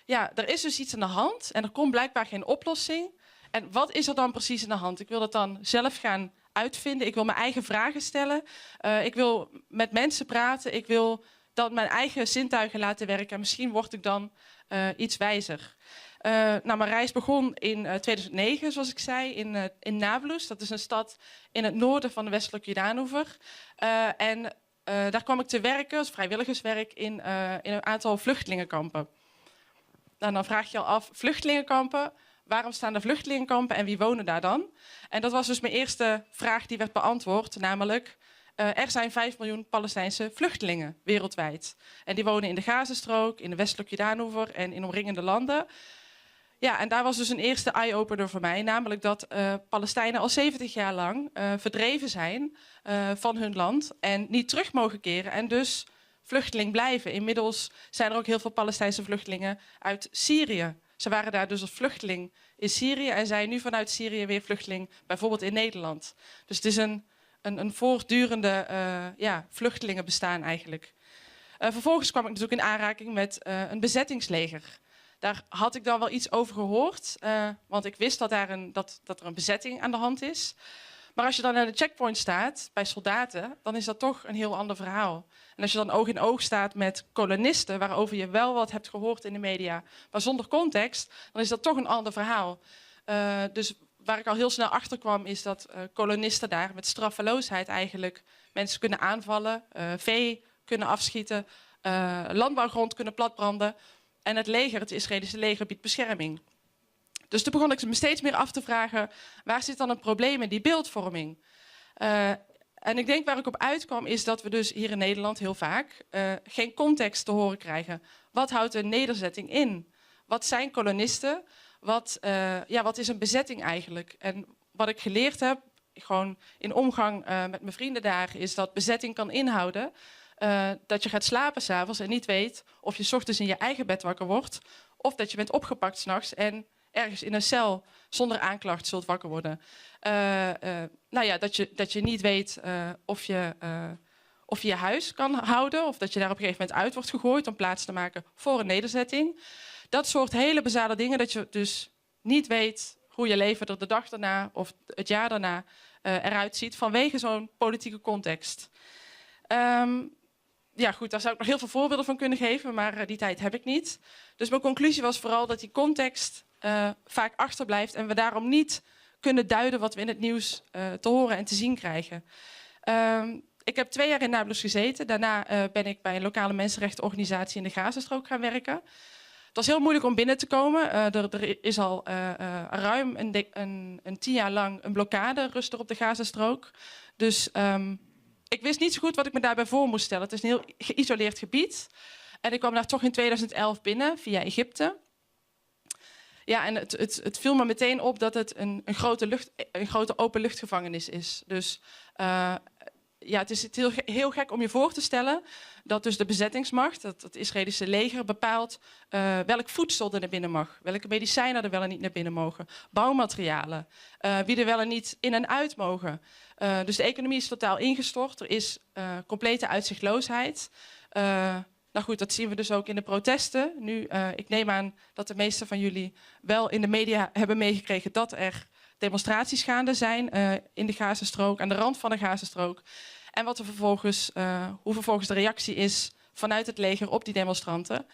ja, er is dus iets aan de hand en er komt blijkbaar geen oplossing. En wat is er dan precies aan de hand? Ik wil dat dan zelf gaan uitvinden. Ik wil mijn eigen vragen stellen. Ik wil met mensen praten. Ik wil dat mijn eigen zintuigen laten werken. En misschien word ik dan iets wijzer. Nou, mijn reis begon in 2009, zoals ik zei, in Nablus. Dat is een stad in het noorden van de westelijke Jordaanoever. En daar kwam ik te werken, als vrijwilligerswerk, in een aantal vluchtelingenkampen. Nou, dan vraag je al af, vluchtelingenkampen, waarom staan er vluchtelingenkampen en wie wonen daar dan? En dat was dus mijn eerste vraag die werd beantwoord, namelijk, er zijn 5 miljoen Palestijnse vluchtelingen wereldwijd. En die wonen in de Gazastrook, in de westelijke Jordaanoever en in omringende landen. Ja, en daar was dus een eerste eye-opener voor mij, namelijk dat Palestijnen al 70 jaar lang verdreven zijn van hun land en niet terug mogen keren en dus vluchteling blijven. Inmiddels zijn er ook heel veel Palestijnse vluchtelingen uit Syrië. Ze waren daar dus als vluchteling in Syrië en zijn nu vanuit Syrië weer vluchteling, bijvoorbeeld in Nederland. Dus het is een voortdurende ja, vluchtelingenbestaan eigenlijk. Vervolgens kwam ik natuurlijk in aanraking met een bezettingsleger. Daar had ik dan wel iets over gehoord, want ik wist dat, daar dat er een bezetting aan de hand is. Maar als je dan aan de checkpoint staat, bij soldaten, dan is dat toch een heel ander verhaal. En als je dan oog in oog staat met kolonisten, waarover je wel wat hebt gehoord in de media, maar zonder context, dan is dat toch een ander verhaal. Dus waar ik al heel snel achter kwam, is dat kolonisten daar met straffeloosheid eigenlijk mensen kunnen aanvallen, vee kunnen afschieten, landbouwgrond kunnen platbranden. En het leger, het Israëlische leger, biedt bescherming. Dus toen begon ik me steeds meer af te vragen, waar zit dan het probleem in die beeldvorming? En ik denk waar ik op uitkwam is dat we dus hier in Nederland heel vaak geen context te horen krijgen. Wat houdt een nederzetting in? Wat zijn kolonisten? Wat is een bezetting eigenlijk? En wat ik geleerd heb, gewoon in omgang met mijn vrienden daar, is dat bezetting kan inhouden dat je gaat slapen 's avonds en niet weet of je 's ochtends in je eigen bed wakker wordt of dat je bent opgepakt 's nachts en ergens in een cel zonder aanklacht zult wakker worden. Nou ja, dat je niet weet of je je huis kan houden of dat je daar op een gegeven moment uit wordt gegooid om plaats te maken voor een nederzetting. Dat soort hele basale dingen, dat je dus niet weet hoe je leven er de dag daarna of het jaar daarna eruit ziet vanwege zo'n politieke context. Ja, goed, daar zou ik nog heel veel voorbeelden van kunnen geven, maar die tijd heb ik niet. Dus mijn conclusie was vooral dat die context vaak achterblijft en we daarom niet kunnen duiden wat we in het nieuws te horen en te zien krijgen. Ik heb 2 jaar in Nablus gezeten. Daarna ben ik bij een lokale mensenrechtenorganisatie in de Gazastrook gaan werken. Het was heel moeilijk om binnen te komen. Er is al ruim een 10 jaar lang een blokkade rust er op de Gazastrook. Dus ik wist niet zo goed wat ik me daarbij voor moest stellen. Het is een heel geïsoleerd gebied. En ik kwam daar toch in 2011 binnen via Egypte. Ja, en het viel me meteen op dat het een grote openluchtgevangenis is. Dus ja, het is heel, heel gek om je voor te stellen dat dus de bezettingsmacht, het Israëlische leger, bepaalt welk voedsel er naar binnen mag, welke medicijnen er wel en niet naar binnen mogen, bouwmaterialen, wie er wel en niet in en uit mogen. Dus de economie is totaal ingestort, er is complete uitzichtloosheid. Nou goed, dat zien we dus ook in de protesten. Nu, ik neem aan dat de meeste van jullie wel in de media hebben meegekregen dat er demonstraties gaande zijn in de Gazastrook, aan de rand van de Gazastrook. En wat er vervolgens, hoe vervolgens de reactie is vanuit het leger op die demonstranten.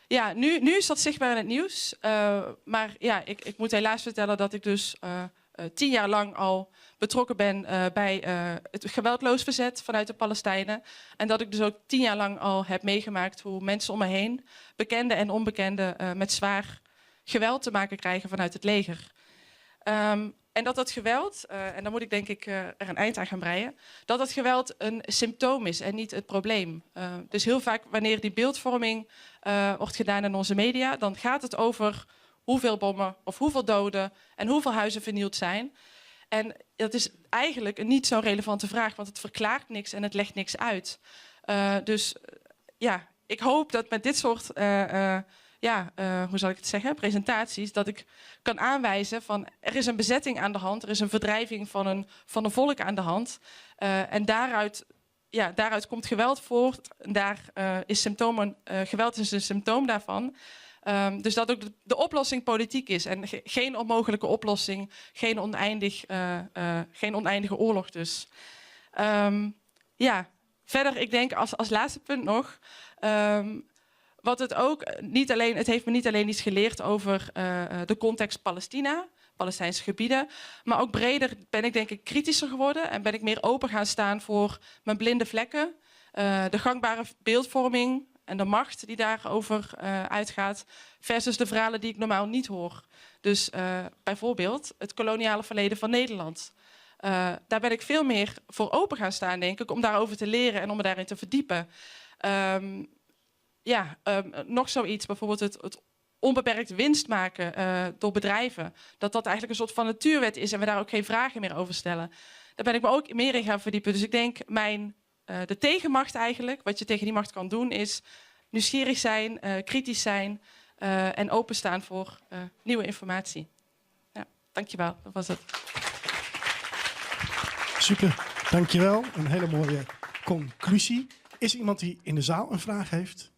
Ja, nu is dat zichtbaar in het nieuws. Maar ja, ik moet helaas vertellen dat ik dus 10 jaar lang al betrokken ben bij het geweldloos verzet vanuit de Palestijnen. En dat ik dus ook 10 jaar lang al heb meegemaakt hoe mensen om me heen, bekende en onbekende, met zwaar geweld te maken krijgen vanuit het leger. En dat dat geweld, en daar moet ik denk ik er een eind aan gaan breien, dat dat geweld een symptoom is en niet het probleem. Dus heel vaak wanneer die beeldvorming wordt gedaan in onze media, dan gaat het over hoeveel bommen of hoeveel doden en hoeveel huizen vernield zijn. En dat is eigenlijk een niet zo'n relevante vraag, want het verklaart niks en het legt niks uit. Dus ja, ik hoop dat met dit soort, ja, hoe zal ik het zeggen, presentaties, dat ik kan aanwijzen van er is een bezetting aan de hand, er is een verdrijving van een volk aan de hand. En daaruit, ja, daaruit komt geweld voort. En daar is symptomen, geweld is een symptoom daarvan. Dus dat ook de oplossing politiek is en geen onmogelijke oplossing, geen oneindige oorlog dus. Ja, verder, ik denk als laatste punt nog, wat het ook niet alleen, het heeft me niet alleen iets geleerd over de context Palestina, Palestijnse gebieden, maar ook breder ben ik denk ik kritischer geworden en ben ik meer open gaan staan voor mijn blinde vlekken, de gangbare beeldvorming en de macht die daarover uitgaat, versus de verhalen die ik normaal niet hoor. Dus bijvoorbeeld het koloniale verleden van Nederland. Daar ben ik veel meer voor open gaan staan, denk ik, om daarover te leren en om me daarin te verdiepen. Ja, nog zoiets, bijvoorbeeld het onbeperkt winst maken door bedrijven. Dat dat eigenlijk een soort van natuurwet is en we daar ook geen vragen meer over stellen. Daar ben ik me ook meer in gaan verdiepen. Dus ik denk, de tegenmacht eigenlijk, wat je tegen die macht kan doen, is nieuwsgierig zijn, kritisch zijn en openstaan voor nieuwe informatie. Ja, dankjewel, dat was het. Super, dankjewel. Een hele mooie conclusie. Is er iemand die in de zaal een vraag heeft?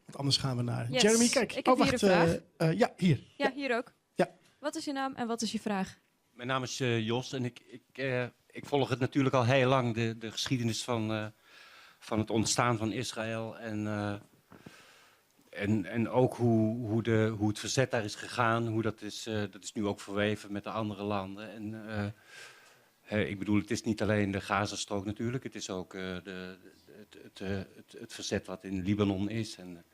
Want anders gaan we naar Yes, Jeremy. Kijk, ik heb oh, hier wacht. een vraag. Ja, hier. Ja, hier ook. Ja. Wat is je naam en wat is je vraag? Mijn naam is Jos en ik volg het natuurlijk al heel lang, de geschiedenis van het ontstaan van Israël. En ook hoe het verzet daar is gegaan, hoe dat is nu ook verweven met de andere landen. En, ik bedoel, het is niet alleen de Gazastrook natuurlijk, het is ook het verzet wat in Libanon is. En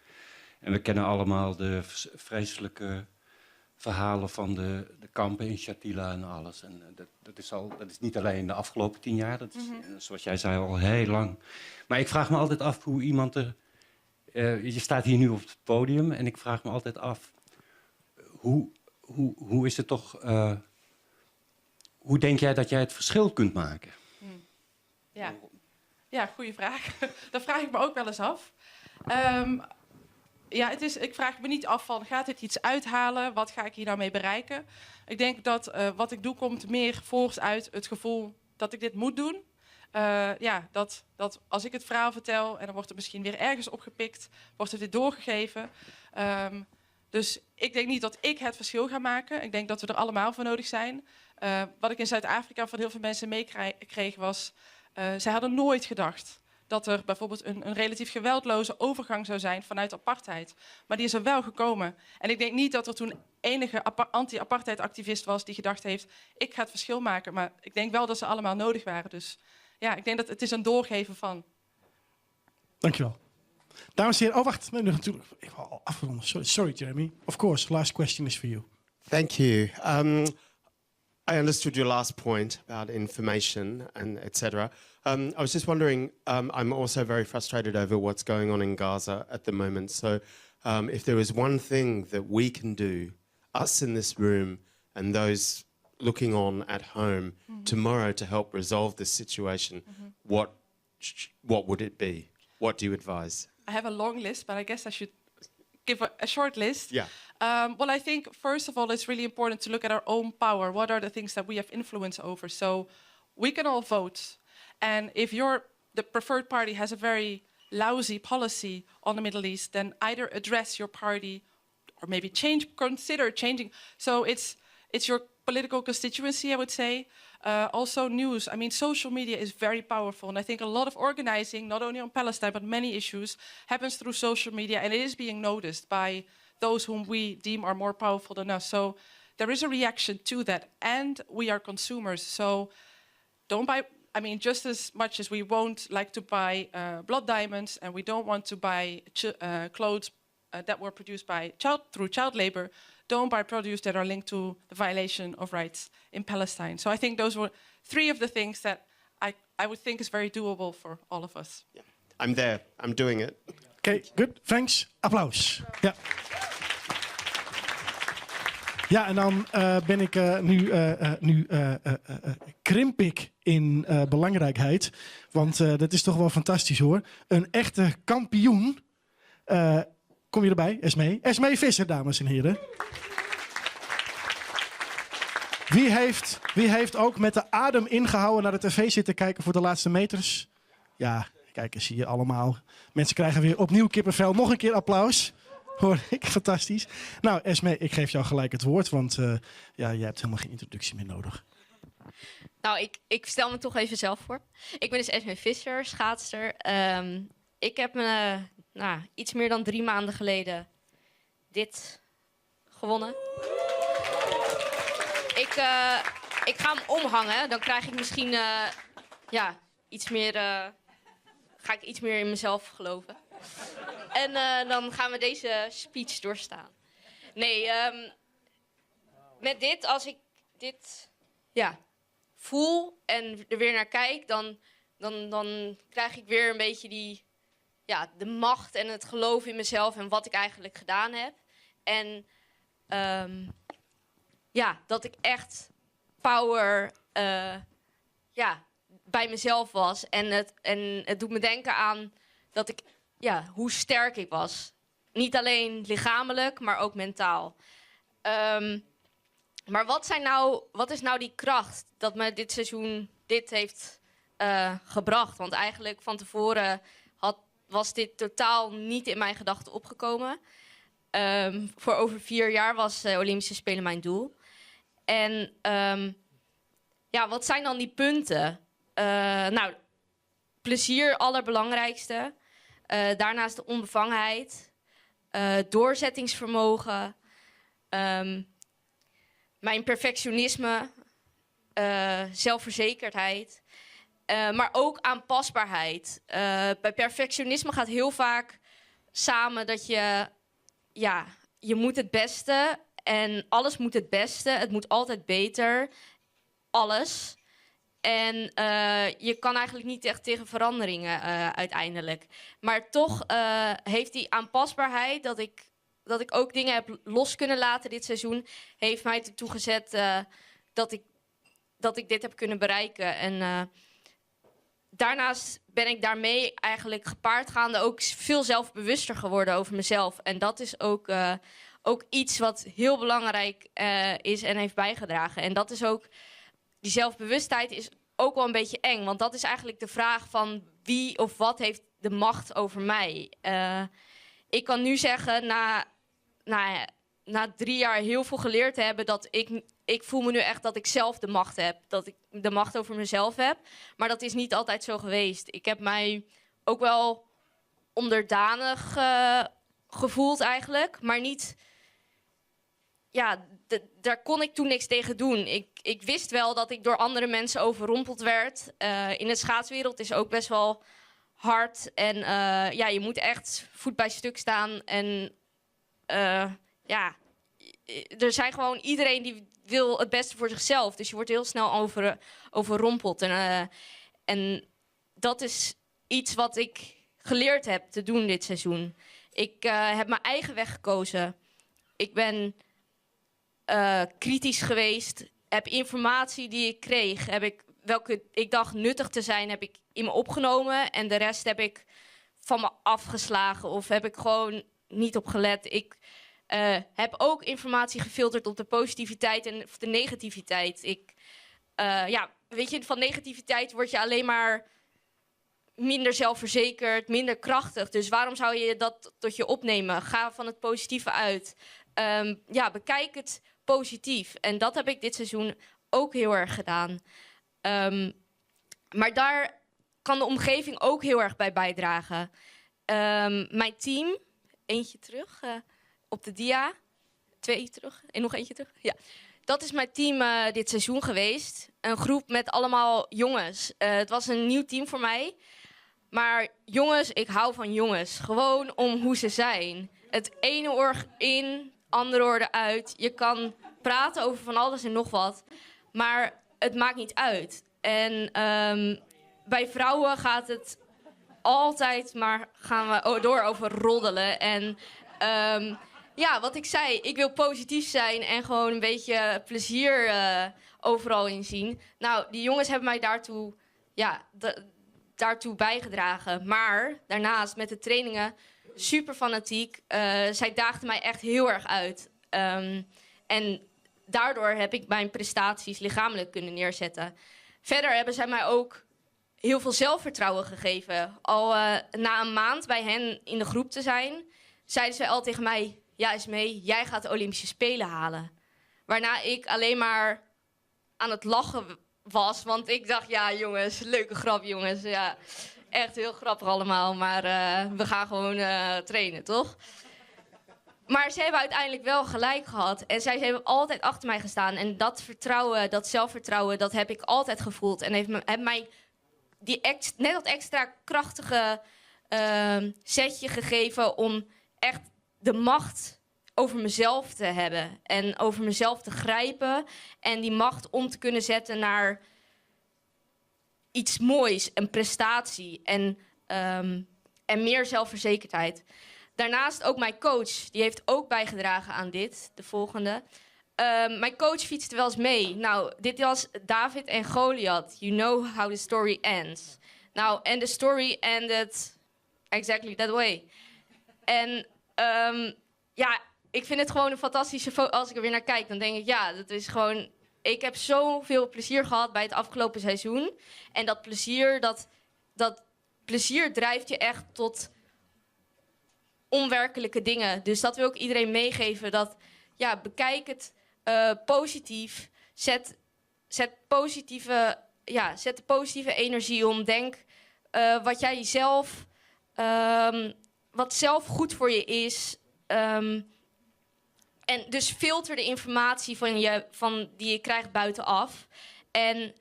we kennen allemaal de vreselijke verhalen van de kampen in Shatila en alles. En dat is niet alleen de afgelopen 10 jaar, dat is, zoals jij zei, al heel lang. Maar ik vraag me altijd af hoe iemand er... Je staat hier nu op het podium en ik vraag me altijd af... Hoe is het toch... Hoe denk jij dat jij het verschil kunt maken? Ja, ja, goede vraag. Dat vraag ik me ook wel eens af. Ja, ik vraag me niet af van, gaat dit iets uithalen? Wat ga ik hier nou mee bereiken? Ik denk dat wat ik doe komt meer voort uit het gevoel dat ik dit moet doen. Ja, dat als ik het verhaal vertel en dan wordt het misschien weer ergens opgepikt, wordt het weer doorgegeven. Dus ik denk niet dat ik het verschil ga maken. Ik denk dat we er allemaal voor nodig zijn. Wat ik in Zuid-Afrika van heel veel mensen meekreeg was, zij hadden nooit gedacht dat er bijvoorbeeld een, een relatief geweldloze overgang zou zijn vanuit apartheid. Maar die is er wel gekomen. En ik denk niet dat er toen enige anti-apartheid-activist was die gedacht heeft: ik ga het verschil maken. Maar ik denk wel dat ze allemaal nodig waren. Dus ja, ik denk dat het is een doorgeven van. Dankjewel. Dames en heren, oh wacht, nee, natuurlijk, ik wil al afronden. Sorry, sorry Jeremy. Of course, last question is for you. Thank you. I understood your last point about information and etc. I was just wondering, I'm also very frustrated over what's going on in Gaza at the moment. So if there is one thing that we can do, us in this room and those looking on at home tomorrow to help resolve this situation, what would it be? What do you advise? I have a long list, but I guess I should give a short list. Yeah. Well, I think first of all, it's really important to look at our own power. What are the things that we have influence over? So we can all vote, and if your the preferred party has a very lousy policy on the Middle East, then either address your party or maybe change, consider changing. So it's your political constituency, I would say. Also, news. I mean, social media is very powerful, and I think a lot of organizing, not only on Palestine but many issues, happens through social media, and it is being noticed by those whom we deem are more powerful than us. So there is a reaction to that, and we are consumers. So don't buy. I mean, just as much as we won't like to buy blood diamonds, and we don't want to buy clothes that were produced by child through child labor, don't buy produce that are linked to the violation of rights in Palestine. So I think those were three of the things that I would think is very doable for all of us. Yeah. I'm there. I'm doing it. Okay, good. Thanks. Applaus. Ja. Ja, en dan ben ik nu krimp ik in belangrijkheid. Want dat is toch wel fantastisch hoor. Een echte kampioen. Kom je erbij, Esmee? Esmee Visser, dames en heren. Wie heeft ook met de adem ingehouden naar de tv zitten kijken voor de laatste meters? Ja, kijk eens hier allemaal. Mensen krijgen weer opnieuw kippenvel. Nog een keer applaus. Hoor ik, fantastisch. Nou, Esmee, ik geef jou gelijk het woord, want ja, jij hebt helemaal geen introductie meer nodig. Nou, ik stel me toch even zelf voor. Ik ben dus Esmee Visser, schaatster. Ik heb me nou, iets meer dan 3 maanden geleden dit gewonnen. Ik ga hem omhangen. Dan krijg ik misschien ja, iets meer, ga ik iets meer in mezelf geloven. En dan gaan we deze speech doorstaan. Nee, met dit, als ik dit, ja, voel en er weer naar kijk, dan krijg ik weer een beetje die, ja, de macht en het geloof in mezelf en wat ik eigenlijk gedaan heb. En ja, dat ik echt power ja, bij mezelf was. En het doet me denken aan dat ik, ja, hoe sterk ik was. Niet alleen lichamelijk, maar ook mentaal. Maar wat is nou die kracht dat me dit seizoen dit heeft gebracht? Want eigenlijk van tevoren was dit totaal niet in mijn gedachten opgekomen. Voor over 4 jaar was Olympische Spelen mijn doel. En ja, wat zijn dan die punten? Nou, plezier allerbelangrijkste. Daarnaast de onbevangenheid. Doorzettingsvermogen. Mijn perfectionisme. Zelfverzekerdheid. Maar ook aanpasbaarheid. Bij perfectionisme gaat heel vaak samen dat je, ja, je moet het beste en alles moet het beste. Het moet altijd beter. Alles. En je kan eigenlijk niet echt tegen veranderingen uiteindelijk. Maar toch heeft die aanpasbaarheid, dat ik ook dingen heb los kunnen laten dit seizoen, heeft mij ertoe gezet dat ik dit heb kunnen bereiken. En daarnaast ben ik daarmee eigenlijk gepaard gaande ook veel zelfbewuster geworden over mezelf. En dat is ook iets wat heel belangrijk is en heeft bijgedragen. En dat is ook, die zelfbewustheid is ook wel een beetje eng. Want dat is eigenlijk de vraag van wie of wat heeft de macht over mij. Ik kan nu zeggen, na 3 jaar heel veel geleerd te hebben, dat ik voel me nu echt dat ik zelf de macht heb. Dat ik de macht over mezelf heb. Maar dat is niet altijd zo geweest. Ik heb mij ook wel onderdanig gevoeld eigenlijk. Maar niet ja, daar kon ik toen niks tegen doen. Ik wist wel dat ik door andere mensen overrompeld werd. In de schaatswereld is ook best wel hard. En ja, je moet echt voet bij stuk staan. En ja, er zijn gewoon iedereen die wil het beste voor zichzelf. Dus je wordt heel snel overrompeld. En dat is iets wat ik geleerd heb te doen dit seizoen. Ik heb mijn eigen weg gekozen. Ik ben kritisch geweest. Heb informatie die ik kreeg, heb ik, welke ik dacht nuttig te zijn, heb ik in me opgenomen. En de rest heb ik van me afgeslagen of heb ik gewoon niet op gelet. Ik heb ook informatie gefilterd op de positiviteit en de negativiteit. Ja, weet je, van negativiteit word je alleen maar minder zelfverzekerd, minder krachtig. Dus waarom zou je dat tot je opnemen? Ga van het positieve uit. Ja, bekijk het positief. En dat heb ik dit seizoen ook heel erg gedaan. Maar daar kan de omgeving ook heel erg bij bijdragen. Mijn team, eentje terug op de dia. Twee terug en nog eentje terug. Ja. Dat is mijn team dit seizoen geweest. Een groep met allemaal jongens. Het was een nieuw team voor mij. Maar jongens, ik hou van jongens. Gewoon om hoe ze zijn. Het ene oor in, andere oor eruit. Je kan praten over van alles en nog wat. Maar het maakt niet uit. En bij vrouwen gaat het altijd maar gaan we door over roddelen. En ja, wat ik zei, ik wil positief zijn en gewoon een beetje plezier overal in zien. Nou, die jongens hebben mij daartoe, ja, daartoe bijgedragen. Maar daarnaast met de trainingen super fanatiek. Zij daagden mij echt heel erg uit. En daardoor heb ik mijn prestaties lichamelijk kunnen neerzetten. Verder hebben zij mij ook heel veel zelfvertrouwen gegeven. Al na een maand bij hen in de groep te zijn, zeiden zij al tegen mij: "Ja, Esmee, jij gaat de Olympische Spelen halen." Waarna ik alleen maar aan het lachen was. Want ik dacht: ja jongens, leuke grap jongens. Ja, echt heel grappig allemaal, maar we gaan gewoon trainen, toch? Maar ze hebben uiteindelijk wel gelijk gehad. En zij hebben altijd achter mij gestaan. En dat vertrouwen, dat zelfvertrouwen, dat heb ik altijd gevoeld. En heeft mij net dat extra krachtige setje gegeven om echt de macht over mezelf te hebben. En over mezelf te grijpen. En die macht om te kunnen zetten naar iets moois, een prestatie en meer zelfverzekerdheid. Daarnaast ook mijn coach, die heeft ook bijgedragen aan dit, de volgende. Mijn coach fietste wel eens mee. Nou, dit was David en Goliath. You know how the story ends. Nou, en the story ended exactly that way. En ja, ik vind het gewoon een fantastische foto. Als ik er weer naar kijk, dan denk ik, ja, dat is gewoon. Ik heb zoveel plezier gehad bij het afgelopen seizoen. En dat plezier drijft je echt tot onwerkelijke dingen. Dus dat wil ik iedereen meegeven. Dat, ja, bekijk het positief. Ja, zet de positieve energie om. Denk wat zelf goed voor je is. En dus filter de informatie die je krijgt buitenaf. En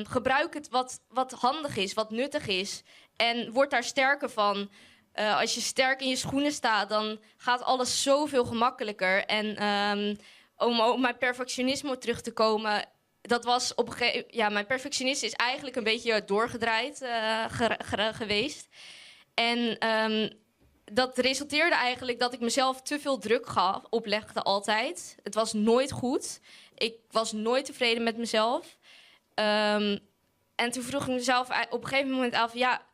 gebruik het wat handig is, wat nuttig is. En word daar sterker van. Als je sterk in je schoenen staat, dan gaat alles zoveel gemakkelijker. En om op mijn perfectionisme terug te komen, dat was op een gegeven, ja, mijn perfectionisme is eigenlijk een beetje doorgedraaid geweest. En dat resulteerde eigenlijk dat ik mezelf te veel druk gaf, oplegde altijd. Het was nooit goed. Ik was nooit tevreden met mezelf. En toen vroeg ik mezelf op een gegeven moment af: ja,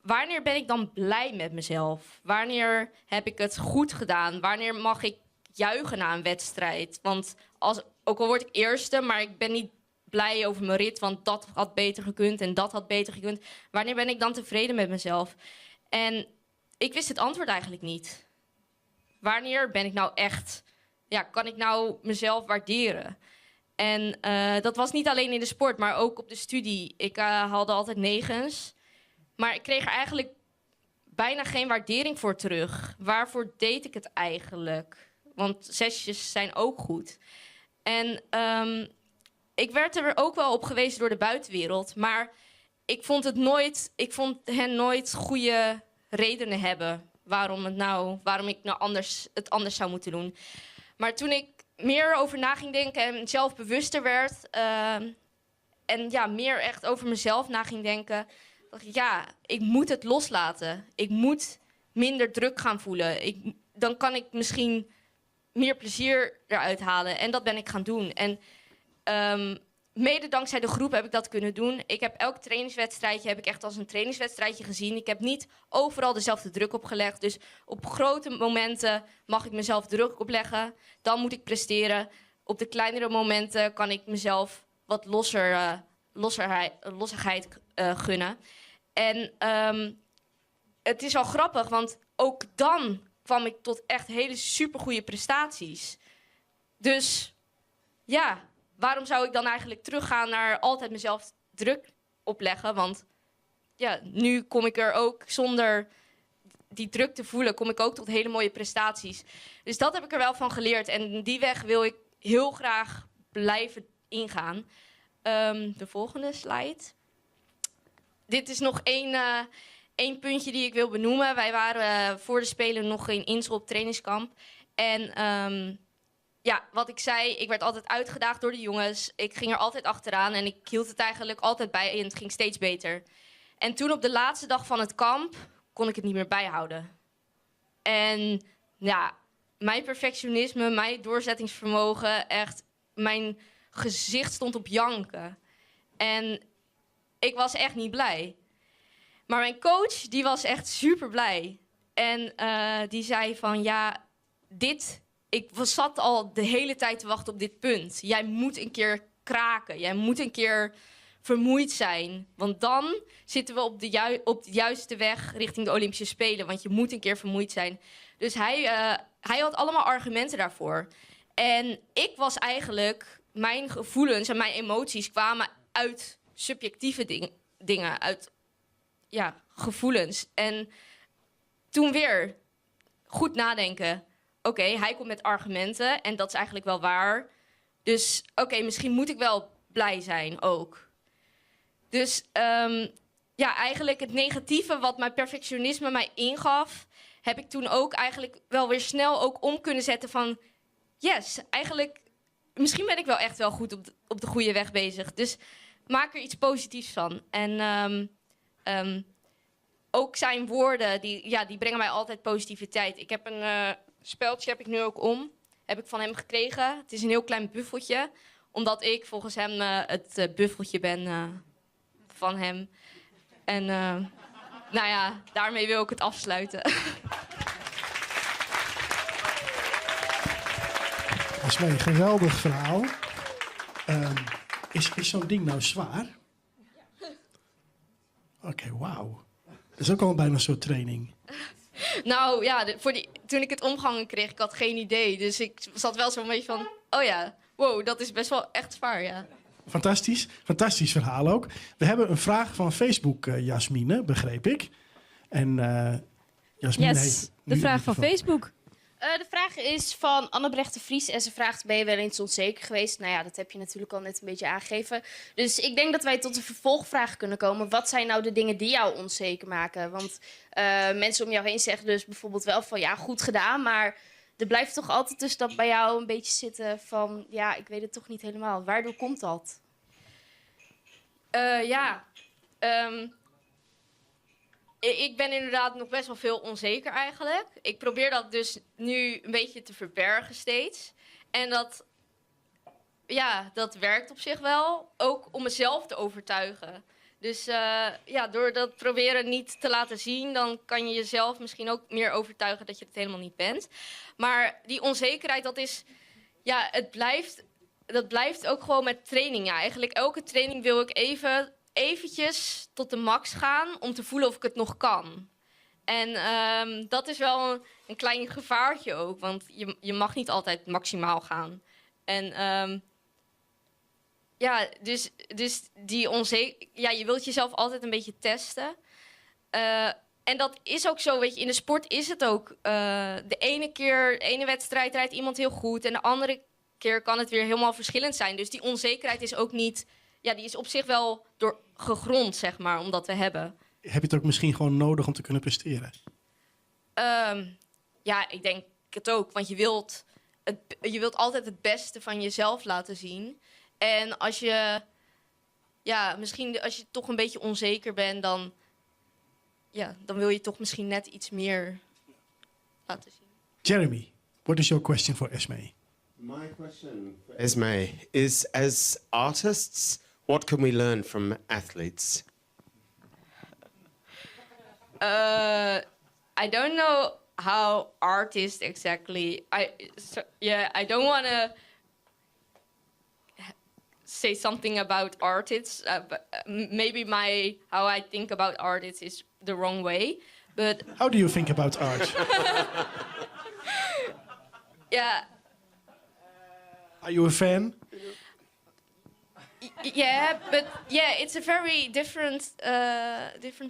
wanneer ben ik dan blij met mezelf? Wanneer heb ik het goed gedaan? Wanneer mag ik juichen na een wedstrijd? Want ook al word ik eerste, maar ik ben niet blij over mijn rit, want dat had beter gekund en dat had beter gekund. Wanneer ben ik dan tevreden met mezelf? En ik wist het antwoord eigenlijk niet. Wanneer ben ik nou echt, ja, kan ik nou mezelf waarderen? En dat was niet alleen in de sport, maar ook op de studie. Ik haalde altijd negens. Maar ik kreeg er eigenlijk bijna geen waardering voor terug. Waarvoor deed ik het eigenlijk? Want zesjes zijn ook goed. En ik werd er ook wel op gewezen door de buitenwereld. Maar ik vond het nooit, ik vond hen nooit goede redenen hebben waarom ik nou het anders zou moeten doen. Maar toen ik meer over na ging denken en zelfbewuster werd, en ja, meer echt over mezelf na ging denken, dacht ik, ja, ik moet het loslaten. Ik moet minder druk gaan voelen. Dan kan ik misschien meer plezier eruit halen. En dat ben ik gaan doen. En mede dankzij de groep heb ik dat kunnen doen. Ik heb elk trainingswedstrijdje heb ik echt als een trainingswedstrijdje gezien. Ik heb niet overal dezelfde druk opgelegd. Dus op grote momenten mag ik mezelf druk opleggen. Dan moet ik presteren. Op de kleinere momenten kan ik mezelf wat losserheid gunnen. En het is al grappig, want ook dan kwam ik tot echt hele supergoeie prestaties. Dus ja, waarom zou ik dan eigenlijk teruggaan naar altijd mezelf druk opleggen? Want ja, nu kom ik er ook zonder die druk te voelen, kom ik ook tot hele mooie prestaties. Dus dat heb ik er wel van geleerd. En die weg wil ik heel graag blijven ingaan. De volgende slide. Dit is nog één puntje die ik wil benoemen. Wij waren voor de Spelen nog in Insel op trainingskamp. En wat ik zei, ik werd altijd uitgedaagd door de jongens. Ik ging er altijd achteraan en ik hield het eigenlijk altijd bij en het ging steeds beter. En toen op de laatste dag van het kamp kon ik het niet meer bijhouden. En ja, mijn perfectionisme, mijn doorzettingsvermogen, echt, mijn gezicht stond op janken. En ik was echt niet blij. Maar mijn coach, die was echt super blij. En die zei van, ja, dit... Ik zat al de hele tijd te wachten op dit punt. Jij moet een keer kraken. Jij moet een keer vermoeid zijn. Want dan zitten we op de juiste weg richting de Olympische Spelen. Want je moet een keer vermoeid zijn. Dus hij had allemaal argumenten daarvoor. En ik was eigenlijk... Mijn gevoelens en mijn emoties kwamen uit subjectieve dingen. Uit, ja, gevoelens. En toen weer goed nadenken. Oké, hij komt met argumenten en dat is eigenlijk wel waar. Dus oké, misschien moet ik wel blij zijn ook. Dus eigenlijk het negatieve wat mijn perfectionisme mij ingaf, heb ik toen ook eigenlijk wel weer snel ook om kunnen zetten van, yes, eigenlijk, misschien ben ik wel echt wel goed op de goede weg bezig. Dus maak er iets positiefs van. En ook zijn woorden, die brengen mij altijd positiviteit. Ik heb een speldje heb ik nu ook om. Heb ik van hem gekregen. Het is een heel klein buffeltje. Omdat ik volgens hem het buffeltje ben van hem. En nou ja, daarmee wil ik het afsluiten. Dat is een geweldig verhaal. Is zo'n ding nou zwaar? Ja. Oké, wauw. Dat is ook al bijna een soort training. Nou ja, toen ik het omgehangen kreeg, ik had geen idee. Dus ik zat wel zo'n beetje van, oh ja, wow, dat is best wel echt zwaar, ja. Fantastisch, fantastisch verhaal ook. We hebben een vraag van Facebook, Jasmine, begreep ik. En Jasmine yes, heeft de vraag van Facebook. De vraag is van Annebrecht de Vries en ze vraagt, ben je wel eens onzeker geweest? Nou ja, dat heb je natuurlijk al net een beetje aangegeven. Dus ik denk dat wij tot een vervolgvraag kunnen komen. Wat zijn nou de dingen die jou onzeker maken? Want mensen om jou heen zeggen dus bijvoorbeeld wel van, ja, goed gedaan. Maar er blijft toch altijd dus dat bij jou een beetje zitten van, ja, ik weet het toch niet helemaal. Waardoor komt dat? Ik ben inderdaad nog best wel veel onzeker eigenlijk. Ik probeer dat dus nu een beetje te verbergen steeds. En dat, ja, dat werkt op zich wel. Ook om mezelf te overtuigen. Dus door dat proberen niet te laten zien, dan kan je jezelf misschien ook meer overtuigen dat je het helemaal niet bent. Maar die onzekerheid, dat is, ja, dat blijft ook gewoon met training. Ja, eigenlijk elke training wil ik eventjes tot de max gaan om te voelen of ik het nog kan. En dat is wel een klein gevaartje ook, want je mag niet altijd maximaal gaan. En dus die onzeker, ja, je wilt jezelf altijd een beetje testen. En dat is ook zo, weet je, in de sport is het ook. De ene keer, de ene wedstrijd rijdt iemand heel goed en de andere keer kan het weer helemaal verschillend zijn. Dus die onzekerheid is ook niet, ja, die is op zich wel door gegrond, zeg maar, om dat te hebben. Heb je het ook misschien gewoon nodig om te kunnen presteren? Ja, ik denk het ook. Want je wilt altijd het beste van jezelf laten zien. En als je, ja, misschien als je toch een beetje onzeker bent, dan, ja, dan wil je toch misschien net iets meer laten zien. Jeremy, what is your question for Esmee? My question for Esmee is, as artists, what can we learn from athletes? I don't know how artists exactly. So, yeah, I don't want to say something about artists, but maybe my how I think about artists is the wrong way. But how do you think about art? Yeah. Are you a fan? Yeah, but yeah, it's a very different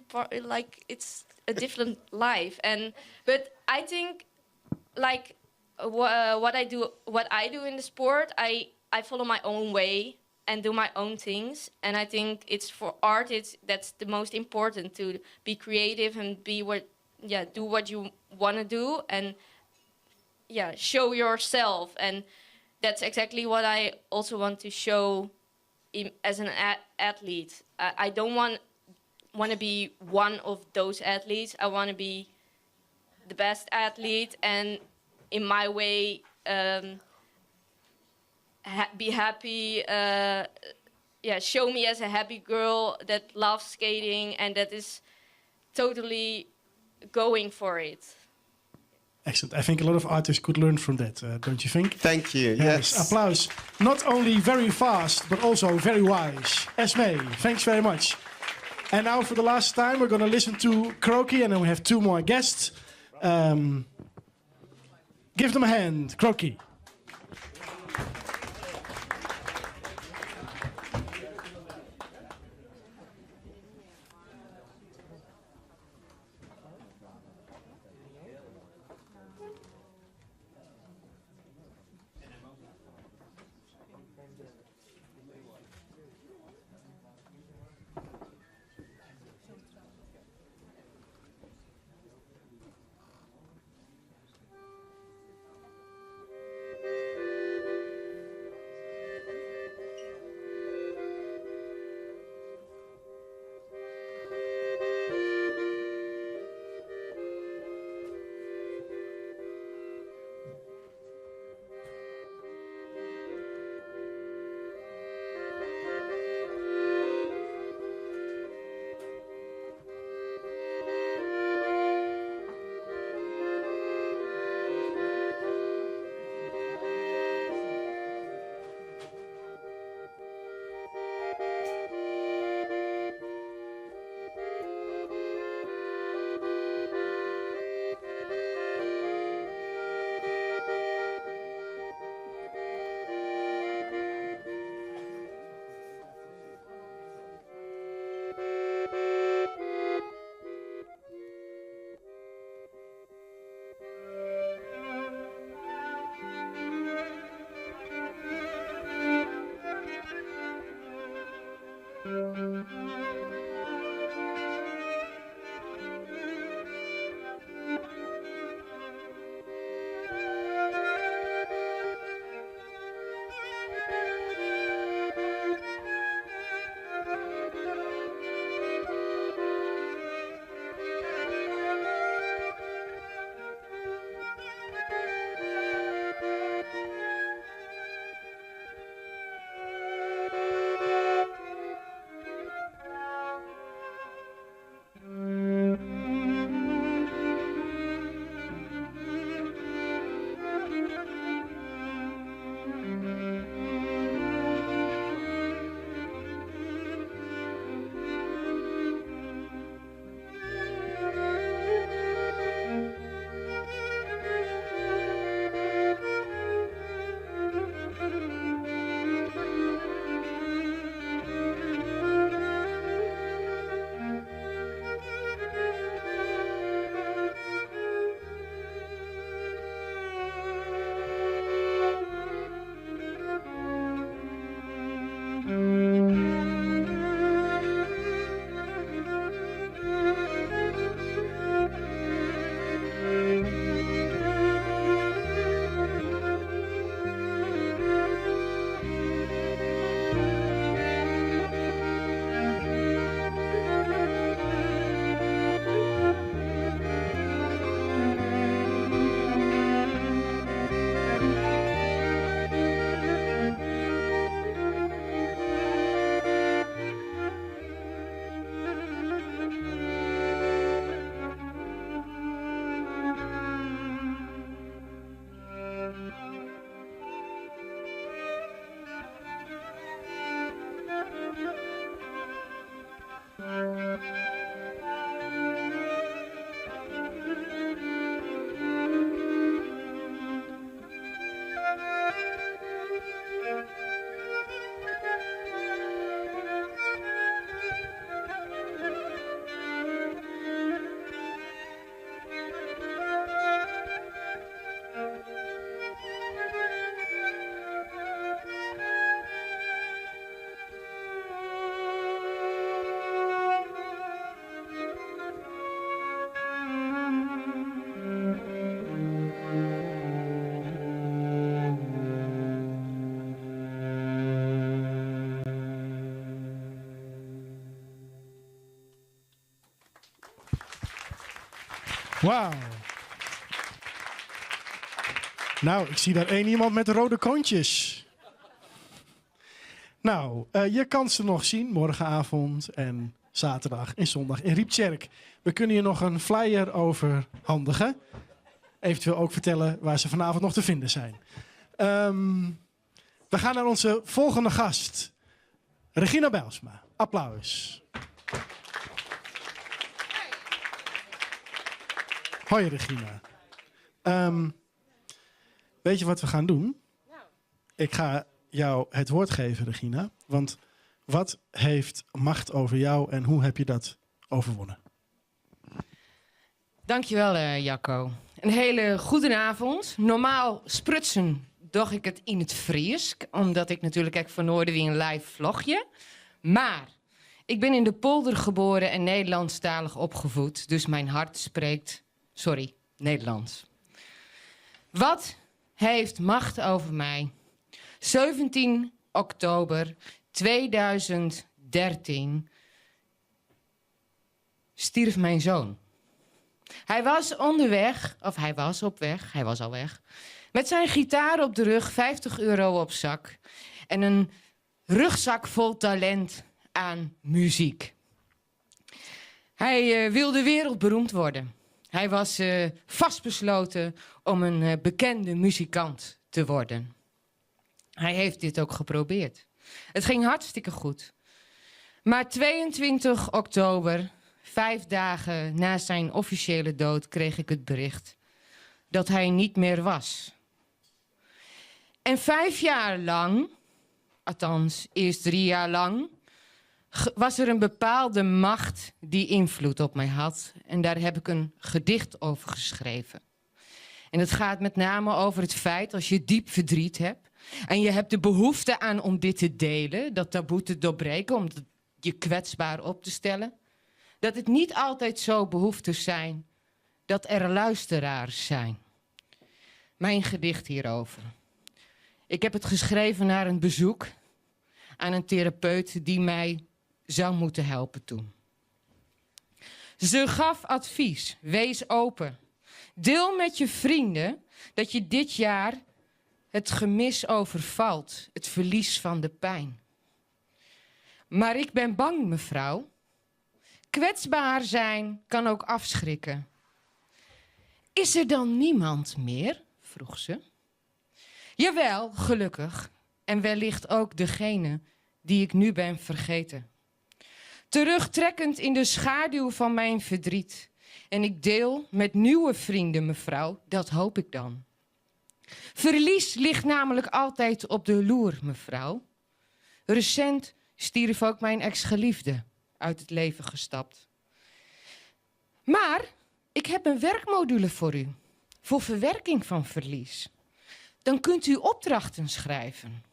part. Like it's a different life, and but I think, like, what I do in the sport, I follow my own way and do my own things, and I think it's for artists that's the most important, to be creative and do what you want to do and show yourself, and that's exactly what I also want to show as an athlete. I don't want to be one of those athletes. I want to be the best athlete and in my way be happy. Yeah, show me as a happy girl that loves skating and that is totally going for it. Excellent. I think a lot of artists could learn from that, don't you think? Thank you. Yes. Yes. Applause. Not only very fast, but also very wise. Esmee, thanks very much. And now for the last time, we're going to listen to Kroki, and then we have two more guests. Give them a hand, Kroki. Wauw. Nou, ik zie daar één iemand met rode kontjes. Nou, je kan ze nog zien morgenavond en zaterdag en zondag in Ryptsjerk. We kunnen je nog een flyer overhandigen. Eventueel ook vertellen waar ze vanavond nog te vinden zijn. We gaan naar onze volgende gast. Regina Bijlsma. Applaus. Hoi Regina. Weet je wat we gaan doen? Ik ga jou het woord geven, Regina. Want wat heeft macht over jou en hoe heb je dat overwonnen? Dankjewel, Jacco. Een hele goede avond. Normaal sprutsen doch ik het in het Friesk, omdat ik natuurlijk ook van Noorden wie een live vlogje. Maar ik ben in de polder geboren en Nederlandstalig opgevoed, dus mijn hart spreekt, sorry, Nederlands. Wat heeft macht over mij? 17 oktober 2013 stierf mijn zoon. Hij was onderweg, of hij was op weg, hij was al weg, met zijn gitaar op de rug, 50 euro op zak en een rugzak vol talent aan muziek. Hij wilde wereldberoemd worden. Hij was vastbesloten om een bekende muzikant te worden. Hij heeft dit ook geprobeerd. Het ging hartstikke goed. Maar 22 oktober, 5 dagen na zijn officiële dood, kreeg ik het bericht dat hij niet meer was. En 5 jaar lang, althans eerst 3 jaar lang, was er een bepaalde macht die invloed op mij had. En daar heb ik een gedicht over geschreven. En het gaat met name over het feit als je diep verdriet hebt en je hebt de behoefte aan om dit te delen, dat taboe te doorbreken, om je kwetsbaar op te stellen, dat het niet altijd zo behoeftes zijn dat er luisteraars zijn. Mijn gedicht hierover. Ik heb het geschreven naar een bezoek aan een therapeut die mij zou moeten helpen toen. Ze gaf advies, wees open. Deel met je vrienden dat je dit jaar het gemis overvalt, het verlies van de pijn. Maar ik ben bang, mevrouw. Kwetsbaar zijn kan ook afschrikken. Is er dan niemand meer? Vroeg ze. Jawel, gelukkig. En wellicht ook degene die ik nu ben vergeten. Terugtrekkend in de schaduw van mijn verdriet. En ik deel met nieuwe vrienden, mevrouw, dat hoop ik dan. Verlies ligt namelijk altijd op de loer, mevrouw. Recent stierf ook mijn ex-geliefde uit het leven gestapt. Maar ik heb een werkmodule voor u, voor verwerking van verlies. Dan kunt u opdrachten schrijven.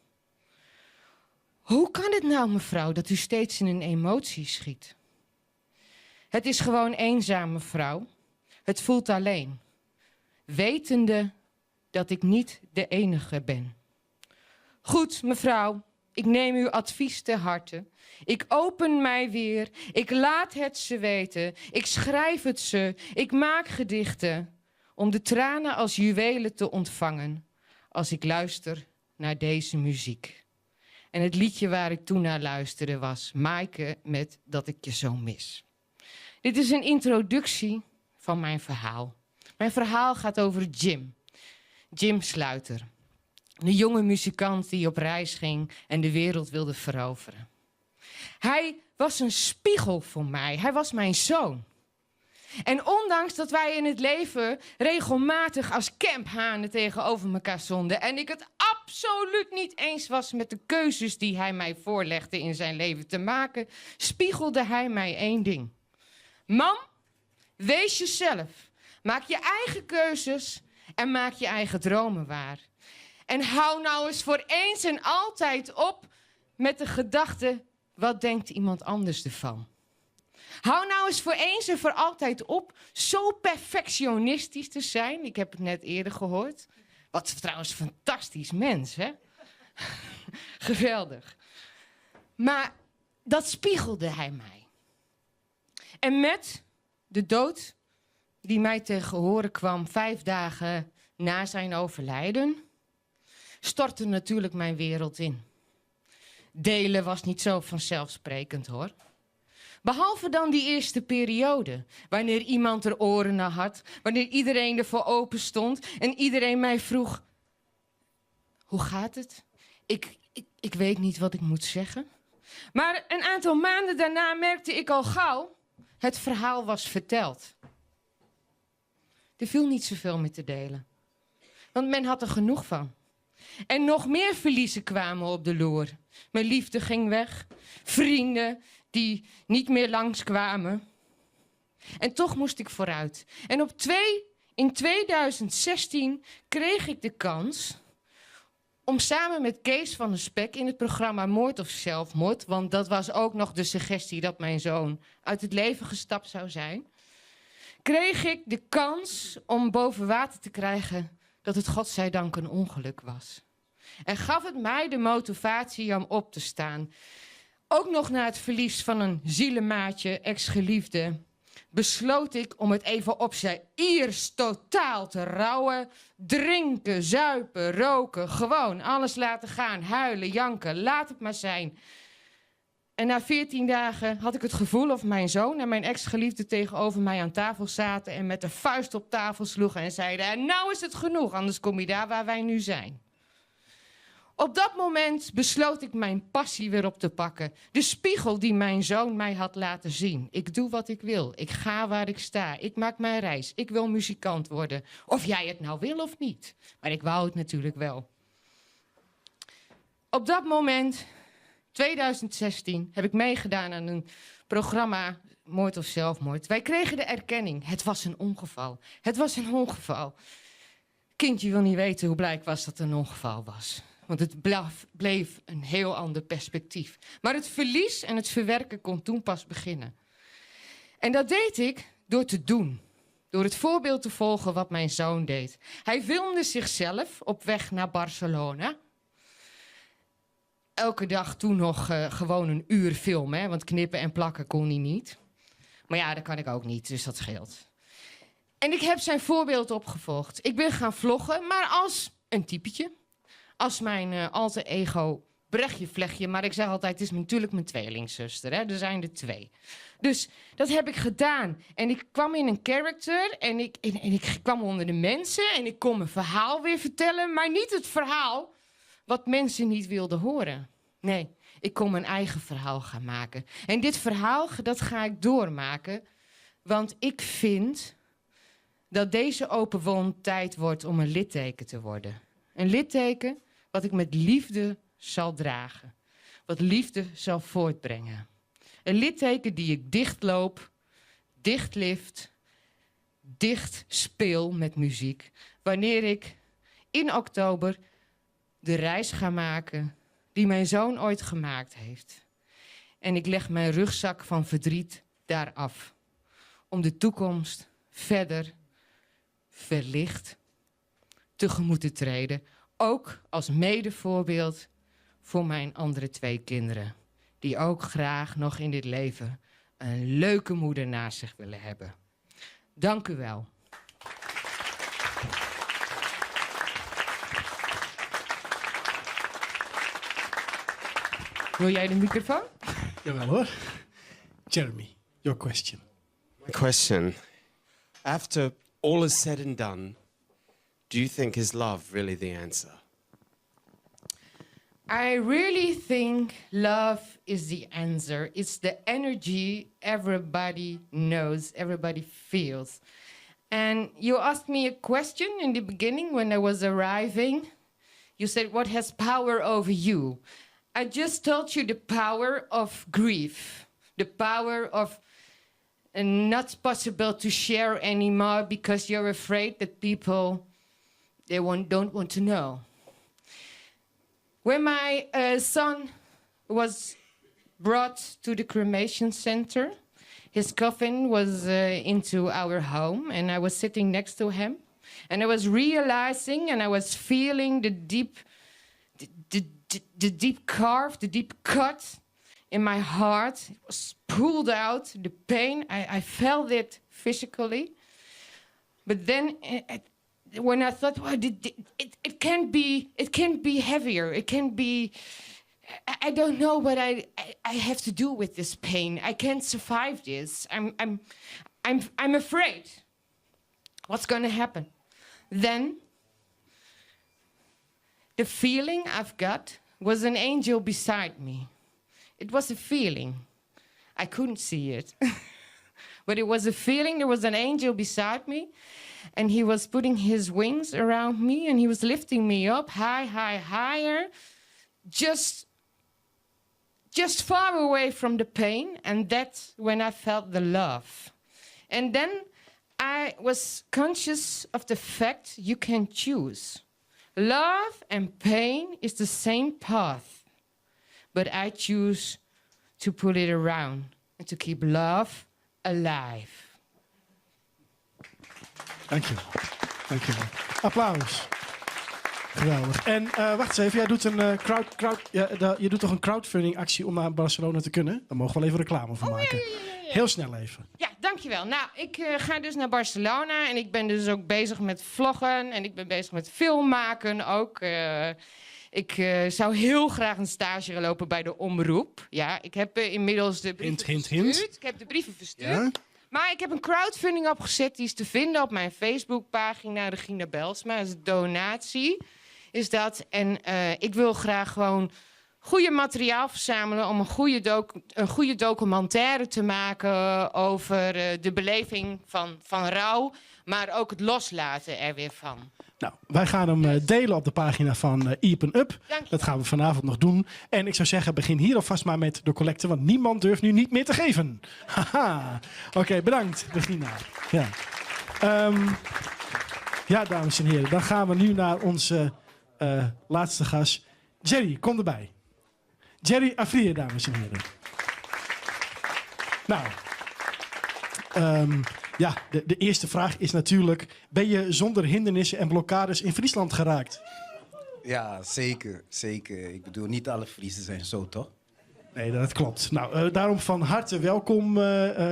Hoe kan het nou, mevrouw, dat u steeds in een emotie schiet? Het is gewoon eenzaam, mevrouw. Het voelt alleen. Wetende dat ik niet de enige ben. Goed, mevrouw, ik neem uw advies ter harte. Ik open mij weer, ik laat het ze weten, ik schrijf het ze, ik maak gedichten om de tranen als juwelen te ontvangen als ik luister naar deze muziek. En het liedje waar ik toen naar luisterde was Maaike met Dat ik je zo mis. Dit is een introductie van mijn verhaal. Mijn verhaal gaat over Jim. Jim Sluiter. De jonge muzikant die op reis ging en de wereld wilde veroveren. Hij was een spiegel voor mij. Hij was mijn zoon. En ondanks dat wij in het leven regelmatig als kemphanen tegenover elkaar stonden en ik het absoluut niet eens was met de keuzes die hij mij voorlegde in zijn leven te maken, spiegelde hij mij één ding. Mam, wees jezelf. Maak je eigen keuzes en maak je eigen dromen waar. En hou nou eens voor eens en altijd op met de gedachte, wat denkt iemand anders ervan? Hou nou eens voor eens en voor altijd op zo perfectionistisch te zijn. Ik heb het net eerder gehoord. Wat trouwens een fantastisch mens, hè? Geweldig. Maar dat spiegelde hij mij. En met de dood die mij tegen horen kwam 5 dagen na zijn overlijden, stortte natuurlijk mijn wereld in. Delen was niet zo vanzelfsprekend hoor. Behalve dan die eerste periode, wanneer iemand er oren naar had, wanneer iedereen ervoor open stond en iedereen mij vroeg: Hoe gaat het? Ik weet niet wat ik moet zeggen. Maar een aantal maanden daarna merkte ik al gauw: het verhaal was verteld. Er viel niet zoveel meer te delen. Want men had er genoeg van. En nog meer verliezen kwamen op de loer. Mijn liefde ging weg. Vrienden die niet meer langskwamen. En toch moest ik vooruit. En in 2016 kreeg ik de kans om samen met Kees van der Spek in het programma Moord of Zelfmoord, want dat was ook nog de suggestie dat mijn zoon uit het leven gestapt zou zijn, kreeg ik de kans om boven water te krijgen dat het godzijdank een ongeluk was. En gaf het mij de motivatie om op te staan. Ook nog na het verlies van een zielemaatje, ex-geliefde, besloot ik om het even op zijn Iers totaal te rouwen. Drinken, zuipen, roken, gewoon alles laten gaan, huilen, janken, laat het maar zijn. En na 14 dagen had ik het gevoel of mijn zoon en mijn ex-geliefde tegenover mij aan tafel zaten en met de vuist op tafel sloegen en zeiden: en nou is het genoeg, anders kom je daar waar wij nu zijn. Op dat moment besloot ik mijn passie weer op te pakken. De spiegel die mijn zoon mij had laten zien. Ik doe wat ik wil. Ik ga waar ik sta. Ik maak mijn reis. Ik wil muzikant worden. Of jij het nou wil of niet. Maar ik wou het natuurlijk wel. Op dat moment, 2016, heb ik meegedaan aan een programma Moord of Zelfmoord. Wij kregen de erkenning. Het was een ongeval. Het was een ongeval. Kindje wil niet weten hoe blij ik was dat het een ongeval was. Want het bleef een heel ander perspectief. Maar het verlies en het verwerken kon toen pas beginnen. En dat deed ik door te doen. Door het voorbeeld te volgen wat mijn zoon deed. Hij filmde zichzelf op weg naar Barcelona. Elke dag toen nog gewoon een uur filmen. Hè, want knippen en plakken kon hij niet. Maar ja, dat kan ik ook niet, dus dat scheelt. En ik heb zijn voorbeeld opgevolgd. Ik ben gaan vloggen, maar als een typetje. Als mijn alter ego Brechtje Vlechtje. Maar ik zeg altijd, het is natuurlijk mijn tweelingzuster. Hè? Er zijn er 2. Dus dat heb ik gedaan. En ik kwam in een character en ik kwam onder de mensen. En ik kon mijn verhaal weer vertellen. Maar niet het verhaal wat mensen niet wilden horen. Nee, ik kon mijn eigen verhaal gaan maken. En dit verhaal, dat ga ik doormaken. Want ik vind dat deze open wond tijd wordt om een litteken te worden. Een litteken wat ik met liefde zal dragen. Wat liefde zal voortbrengen. Een litteken die ik dichtloop, dichtlift, dicht speel met muziek. Wanneer ik in oktober de reis ga maken die mijn zoon ooit gemaakt heeft. En ik leg mijn rugzak van verdriet daar af. Om de toekomst verder verlicht tegemoet te treden. Ook als medevoorbeeld voor mijn andere 2 kinderen. Die ook graag nog in dit leven een leuke moeder naast zich willen hebben. Dank u wel. Wil jij de microfoon? Jawel hoor. Jeremy, your question. My question. After all is said and done, do you think is love really the answer? I really think love is the answer. It's the energy everybody knows, everybody feels. And you asked me a question in the beginning when I was arriving. You said, what has power over you? I just told you the power of grief, the power of not possible to share anymore because you're afraid that people they don't want to know. When my son was brought to the cremation center, his coffin was into our home, and I was sitting next to him, and I was realizing and I was feeling the deep carve, the deep cut in my heart. It was pulled out, the pain. I felt it physically. But then when I thought, well, it, it, it can't be, it can't be heavier. It can't be. I don't know what I, I, I have to do with this pain. I can't survive this. I'm, I'm, I'm, I'm afraid. What's going to happen? Then the feeling I've got was an angel beside me. It was a feeling. I couldn't see it. but it was a feeling there was an angel beside me, and he was putting his wings around me and he was lifting me up high, high, higher, just just far away from the pain. And that's when I felt the love. And then I was conscious of the fact you can choose. Love and pain is the same path, but I choose to pull it around and to keep love alive. Dank je. Dank je wel. Applaus. Geweldig. En wacht eens even, jij doet een uh, crowd, crowd, ja, je doet toch een crowdfunding actie om naar Barcelona te kunnen? Daar mogen we wel even reclame voor maken. Ja, ja, ja, Heel snel even. Ja, dankjewel. Nou, ik ga dus naar Barcelona en ik ben dus ook bezig met vloggen en ik ben bezig met film maken ook. Ik zou heel graag een stage lopen bij de omroep. Ja, ik heb inmiddels de brieven hint, hint, verstuurd. hint. Ik heb de brieven verstuurd. Ja? Maar ik heb een crowdfunding opgezet. Die is te vinden op mijn Facebookpagina Regina Belsma. Dat is een donatie. Is dat. En ik wil graag gewoon goede materiaal verzamelen om een goede documentaire te maken over de beleving van rouw, maar ook het loslaten er weer van. Nou, wij gaan hem delen op de pagina van Iepen Up. Dat gaan we vanavond nog doen. En ik zou zeggen, begin hier alvast maar met de collecte, want niemand durft nu niet meer te geven. Haha. Oké, okay, bedankt, Regina. Ja. Ja, dames en heren, dan gaan we nu naar onze laatste gast. Jerry, kom erbij. Jerry Afriyie, dames en heren. Nou, ja, de eerste vraag is natuurlijk... ben je zonder hindernissen en blokkades in Friesland geraakt? Ja, zeker, zeker. Ik bedoel, niet alle Friesen zijn zo, toch? Nee, dat klopt. Nou, daarom van harte welkom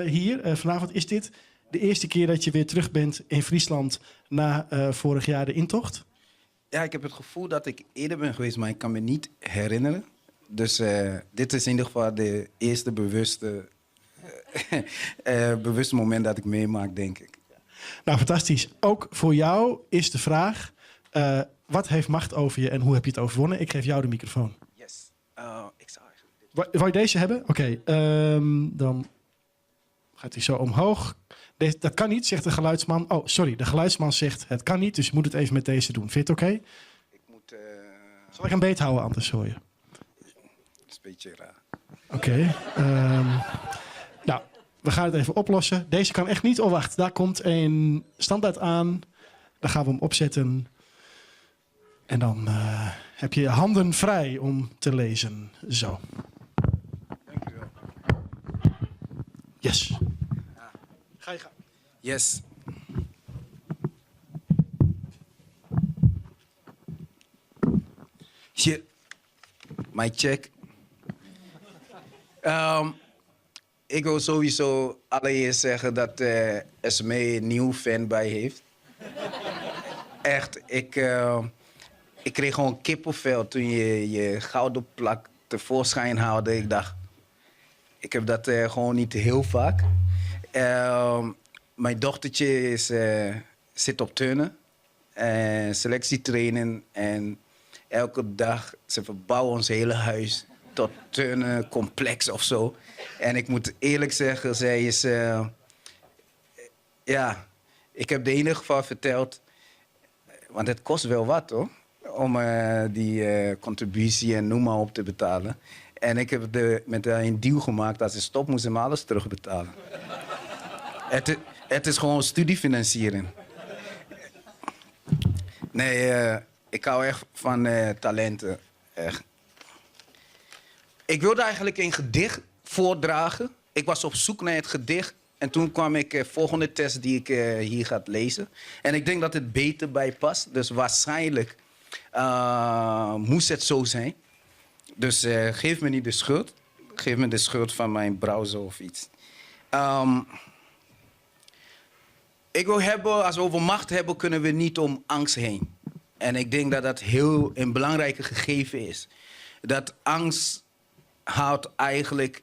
hier. Vanavond is dit de eerste keer dat je weer terug bent in Friesland... na vorig jaar de intocht. Ja, ik heb het gevoel dat ik eerder ben geweest, maar ik kan me niet herinneren. Dus dit is in ieder geval de eerste bewuste, bewuste moment dat ik meemaak, denk ik. Nou, fantastisch. Ook voor jou is de vraag, wat heeft macht over je en hoe heb je het overwonnen? Ik geef jou de microfoon. Yes. Ik zou eigenlijk dit. Wou je deze hebben? Oké, okay, dan gaat hij zo omhoog. Deze, dat kan niet, zegt de geluidsman. Oh, sorry, de geluidsman zegt het kan niet, dus je moet het even met deze doen. Vind je het oké? Okay? Ik moet... Zal ik hem beet houden anders, hoor je? Dat is een beetje raar. Oké. Okay, nou, we gaan het even oplossen. Deze kan echt niet. Oh, wacht. Daar komt een standaard aan. Daar gaan we hem opzetten. En dan heb je je handen vrij om te lezen. Zo. Dank u wel. Yes. Ga je gang. Yes. Shit. My check. Ik wil sowieso allereerst zeggen dat Esmee een nieuw fan bij heeft. Echt, ik kreeg gewoon kippenvel toen je je gouden plak tevoorschijn haalde. Ik dacht, ik heb dat gewoon niet heel vaak. Mijn dochtertje zit op turnen, selectietrainen en elke dag, ze verbouwen ons hele huis tot turnencomplex of zo. En ik moet eerlijk zeggen, zij is... ja, ik heb de in geval verteld... Want het kost wel wat, hoor. Om die contributie en noem maar op te betalen. En ik heb met haar een deal gemaakt dat ze stopt, moest ze me alles terugbetalen. Het is gewoon studiefinanciering. Nee, ik hou echt van talenten. Echt. Ik wilde eigenlijk een gedicht voordragen. Ik was op zoek naar het gedicht. En toen kwam ik volgende test die ik hier ga lezen. En ik denk dat het beter bij past. Dus waarschijnlijk moest het zo zijn. Dus geef me niet de schuld. Geef me de schuld van mijn browser of iets. Ik wil hebben, als we over macht hebben, kunnen we niet om angst heen. En ik denk dat dat heel een belangrijke gegeven is. Dat angst haalt eigenlijk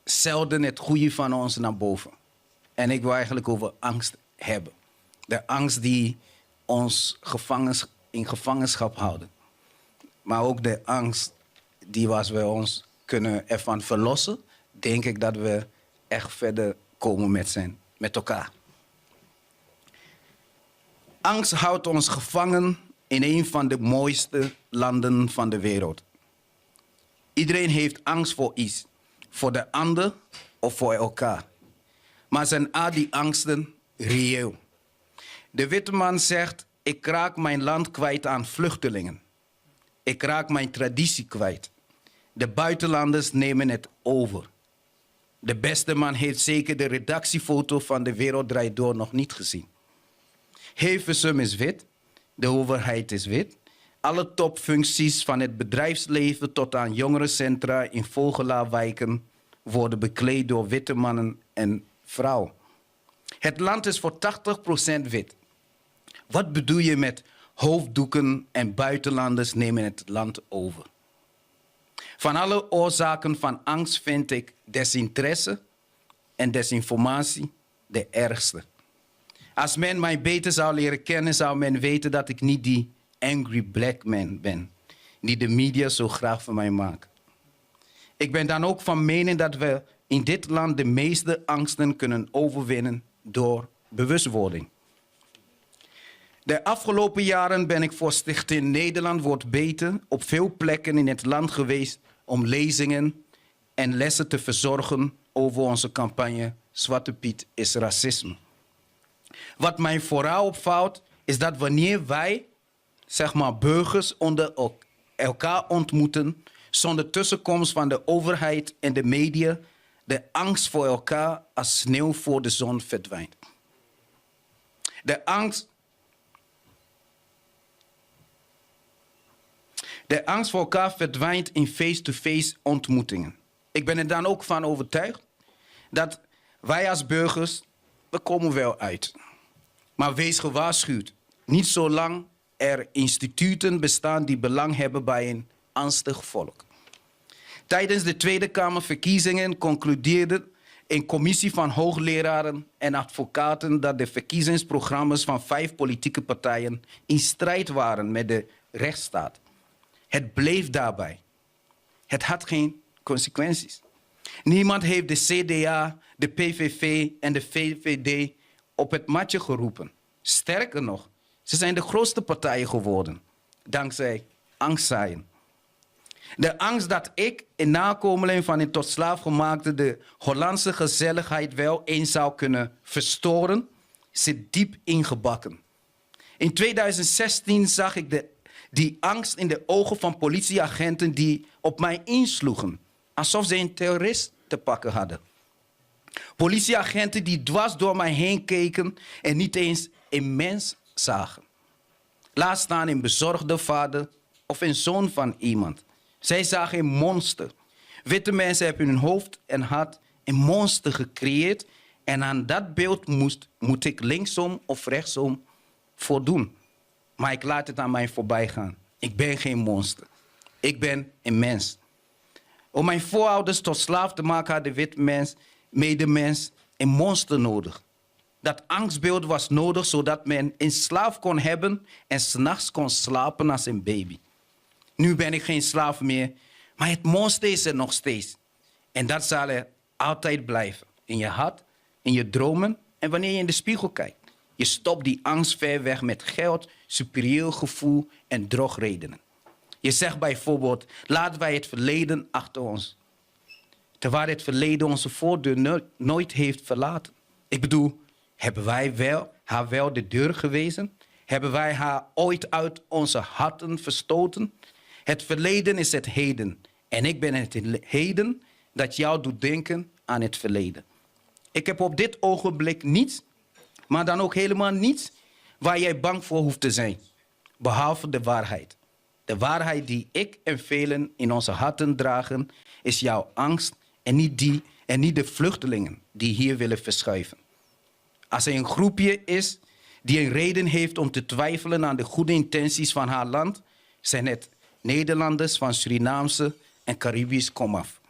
zelden het goede van ons naar boven. En ik wil eigenlijk over angst hebben. De angst die ons in gevangenschap houdt. Maar ook de angst die als we ons kunnen ervan verlossen, denk ik dat we echt verder komen met elkaar. Angst houdt ons gevangen in een van de mooiste landen van de wereld. Iedereen heeft angst voor iets, voor de ander of voor elkaar. Maar zijn al die angsten reëel? De witte man zegt, ik raak mijn land kwijt aan vluchtelingen. Ik raak mijn traditie kwijt. De buitenlanders nemen het over. De beste man heeft zeker de redactiefoto van De Wereld Draait Door nog niet gezien. Hilversum is wit, de overheid is wit. Alle topfuncties van het bedrijfsleven tot aan jongerencentra in Vogelaarwijken worden bekleed door witte mannen en vrouwen. Het land is voor 80% wit. Wat bedoel je met hoofddoeken en buitenlanders nemen het land over? Van alle oorzaken van angst vind ik desinteresse en desinformatie de ergste. Als men mij beter zou leren kennen, zou men weten dat ik niet die angry black man ben die de media zo graag van mij maakt. Ik ben dan ook van mening dat we in dit land de meeste angsten kunnen overwinnen door bewustwording. De afgelopen jaren ben ik voor Stichting Nederland Wordt Beter op veel plekken in het land geweest om lezingen en lessen te verzorgen over onze campagne Zwarte Piet is racisme. Wat mij vooral opvalt is dat wanneer wij, zeg maar burgers, onder elkaar ontmoeten, zonder tussenkomst van de overheid en de media, de angst voor elkaar als sneeuw voor de zon verdwijnt. De angst voor elkaar verdwijnt in face-to-face ontmoetingen. Ik ben er dan ook van overtuigd dat wij als burgers, we komen wel uit. Maar wees gewaarschuwd. Niet zolang er instituten bestaan die belang hebben bij een angstig volk. Tijdens de Tweede Kamerverkiezingen concludeerde een commissie van hoogleraren en advocaten dat de verkiezingsprogramma's van 5 politieke partijen in strijd waren met de rechtsstaat. Het bleef daarbij. Het had geen consequenties. Niemand heeft de CDA, de PVV en de VVD op het matje geroepen. Sterker nog, ze zijn de grootste partijen geworden, dankzij angstzaaien. De angst dat ik, in nakomeling van een tot slaaf gemaakte, de Hollandse gezelligheid wel eens zou kunnen verstoren, zit diep ingebakken. In 2016 zag ik die angst in de ogen van politieagenten die op mij insloegen, alsof ze een terrorist te pakken hadden. Politieagenten die dwars door mij heen keken en niet eens een mens zagen. Laat staan een bezorgde vader of een zoon van iemand. Zij zagen een monster. Witte mensen hebben in hun hoofd en hart een monster gecreëerd en aan dat beeld moet ik linksom of rechtsom voldoen. Maar ik laat het aan mij voorbij gaan. Ik ben geen monster. Ik ben een mens. Om mijn voorouders tot slaaf te maken had de witte mens, medemens, een monster nodig. Dat angstbeeld was nodig zodat men een slaaf kon hebben en 's nachts kon slapen als een baby. Nu ben ik geen slaaf meer, maar het monster is er nog steeds. En dat zal er altijd blijven. In je hart, in je dromen en wanneer je in de spiegel kijkt. Je stopt die angst ver weg met geld, superieur gevoel en drogredenen. Je zegt bijvoorbeeld, laten wij het verleden achter ons. Terwijl het verleden onze voordeur nooit heeft verlaten. Ik bedoel, hebben wij haar wel de deur gewezen? Hebben wij haar ooit uit onze harten verstoten? Het verleden is het heden. En ik ben het heden dat jou doet denken aan het verleden. Ik heb op dit ogenblik niets, maar dan ook helemaal niets waar jij bang voor hoeft te zijn. Behalve de waarheid. De waarheid die ik en velen in onze harten dragen, is jouw angst en niet de vluchtelingen die hier willen verschuiven. Als er een groepje is die een reden heeft om te twijfelen aan de goede intenties van haar land, zijn het Nederlanders van Surinaamse en Caribisch komaf.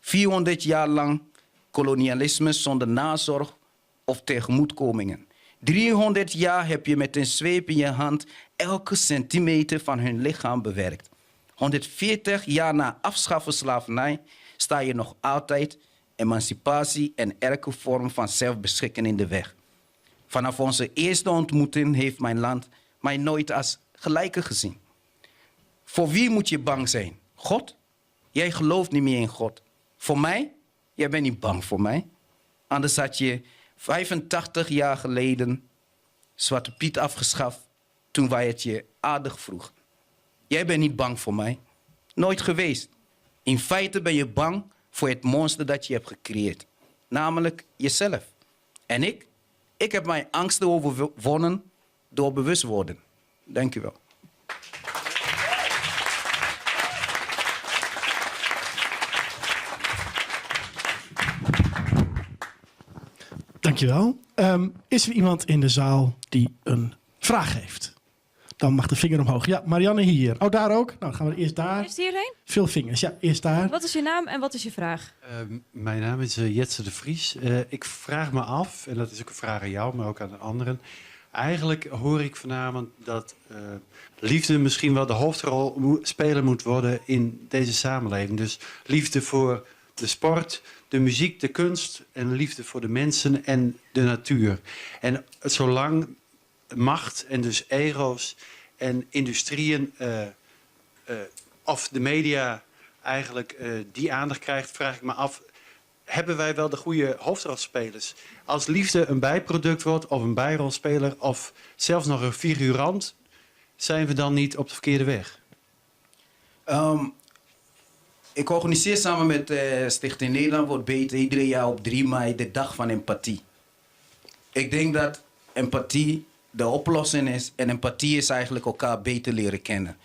400 jaar lang kolonialisme zonder nazorg of tegemoetkomingen. 300 jaar heb je met een zweep in je hand elke centimeter van hun lichaam bewerkt. 140 jaar na afschaffen slavernij sta je nog altijd emancipatie en elke vorm van zelfbeschikking in de weg. Vanaf onze eerste ontmoeting heeft mijn land mij nooit als gelijke gezien. Voor wie moet je bang zijn? God? Jij gelooft niet meer in God. Voor mij? Jij bent niet bang voor mij. Anders had je 85 jaar geleden Zwarte Piet afgeschaft toen wij het je aardig vroegen. Jij bent niet bang voor mij. Nooit geweest. In feite ben je bang voor het monster dat je hebt gecreëerd. Namelijk jezelf. En ik? Ik heb mijn angsten overwonnen door bewust worden. Dank u wel. Dankjewel. Is er iemand in de zaal die een vraag heeft? Dan mag de vinger omhoog. Ja, Marianne hier. Oh, daar ook? Nou, dan gaan we eerst daar. Eerst hierheen? Veel vingers, ja, eerst daar. Wat is je naam en wat is je vraag? Mijn naam is Jetse de Vries. Ik vraag me af, en dat is ook een vraag aan jou, maar ook aan de anderen. Eigenlijk hoor ik vanavond dat liefde misschien wel de hoofdrol spelen moet worden in deze samenleving. Dus liefde voor de sport, de muziek, de kunst en liefde voor de mensen en de natuur. En zolang macht en dus ego's en industrieën of de media eigenlijk die aandacht krijgt, vraag ik me af, hebben wij wel de goede hoofdrolspelers? Als liefde een bijproduct wordt of een bijrolspeler of zelfs nog een figurant, zijn we dan niet op de verkeerde weg? Ik organiseer samen met Stichting Nederland Wordt Beter ieder jaar op 3 mei de Dag van Empathie. Ik denk dat empathie de oplossing is en empathie is eigenlijk elkaar beter leren kennen.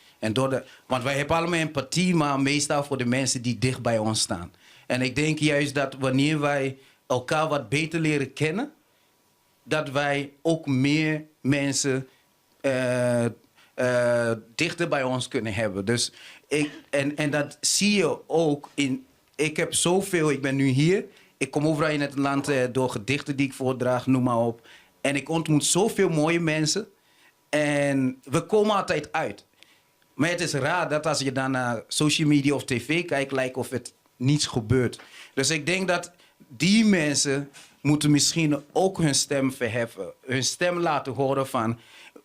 Want wij hebben allemaal empathie, maar meestal voor de mensen die dicht bij ons staan. En ik denk juist dat wanneer wij elkaar wat beter leren kennen, dat wij ook meer mensen dichter bij ons kunnen hebben. En dat zie je ook in... Ik heb zoveel, ik ben nu hier. Ik kom overal in het land door gedichten die ik voordraag, noem maar op. En ik ontmoet zoveel mooie mensen. En we komen altijd uit. Maar het is raar dat als je dan naar social media of tv kijkt, lijkt of het niets gebeurt. Dus ik denk dat die mensen moeten misschien ook hun stem verheffen. Hun stem laten horen van,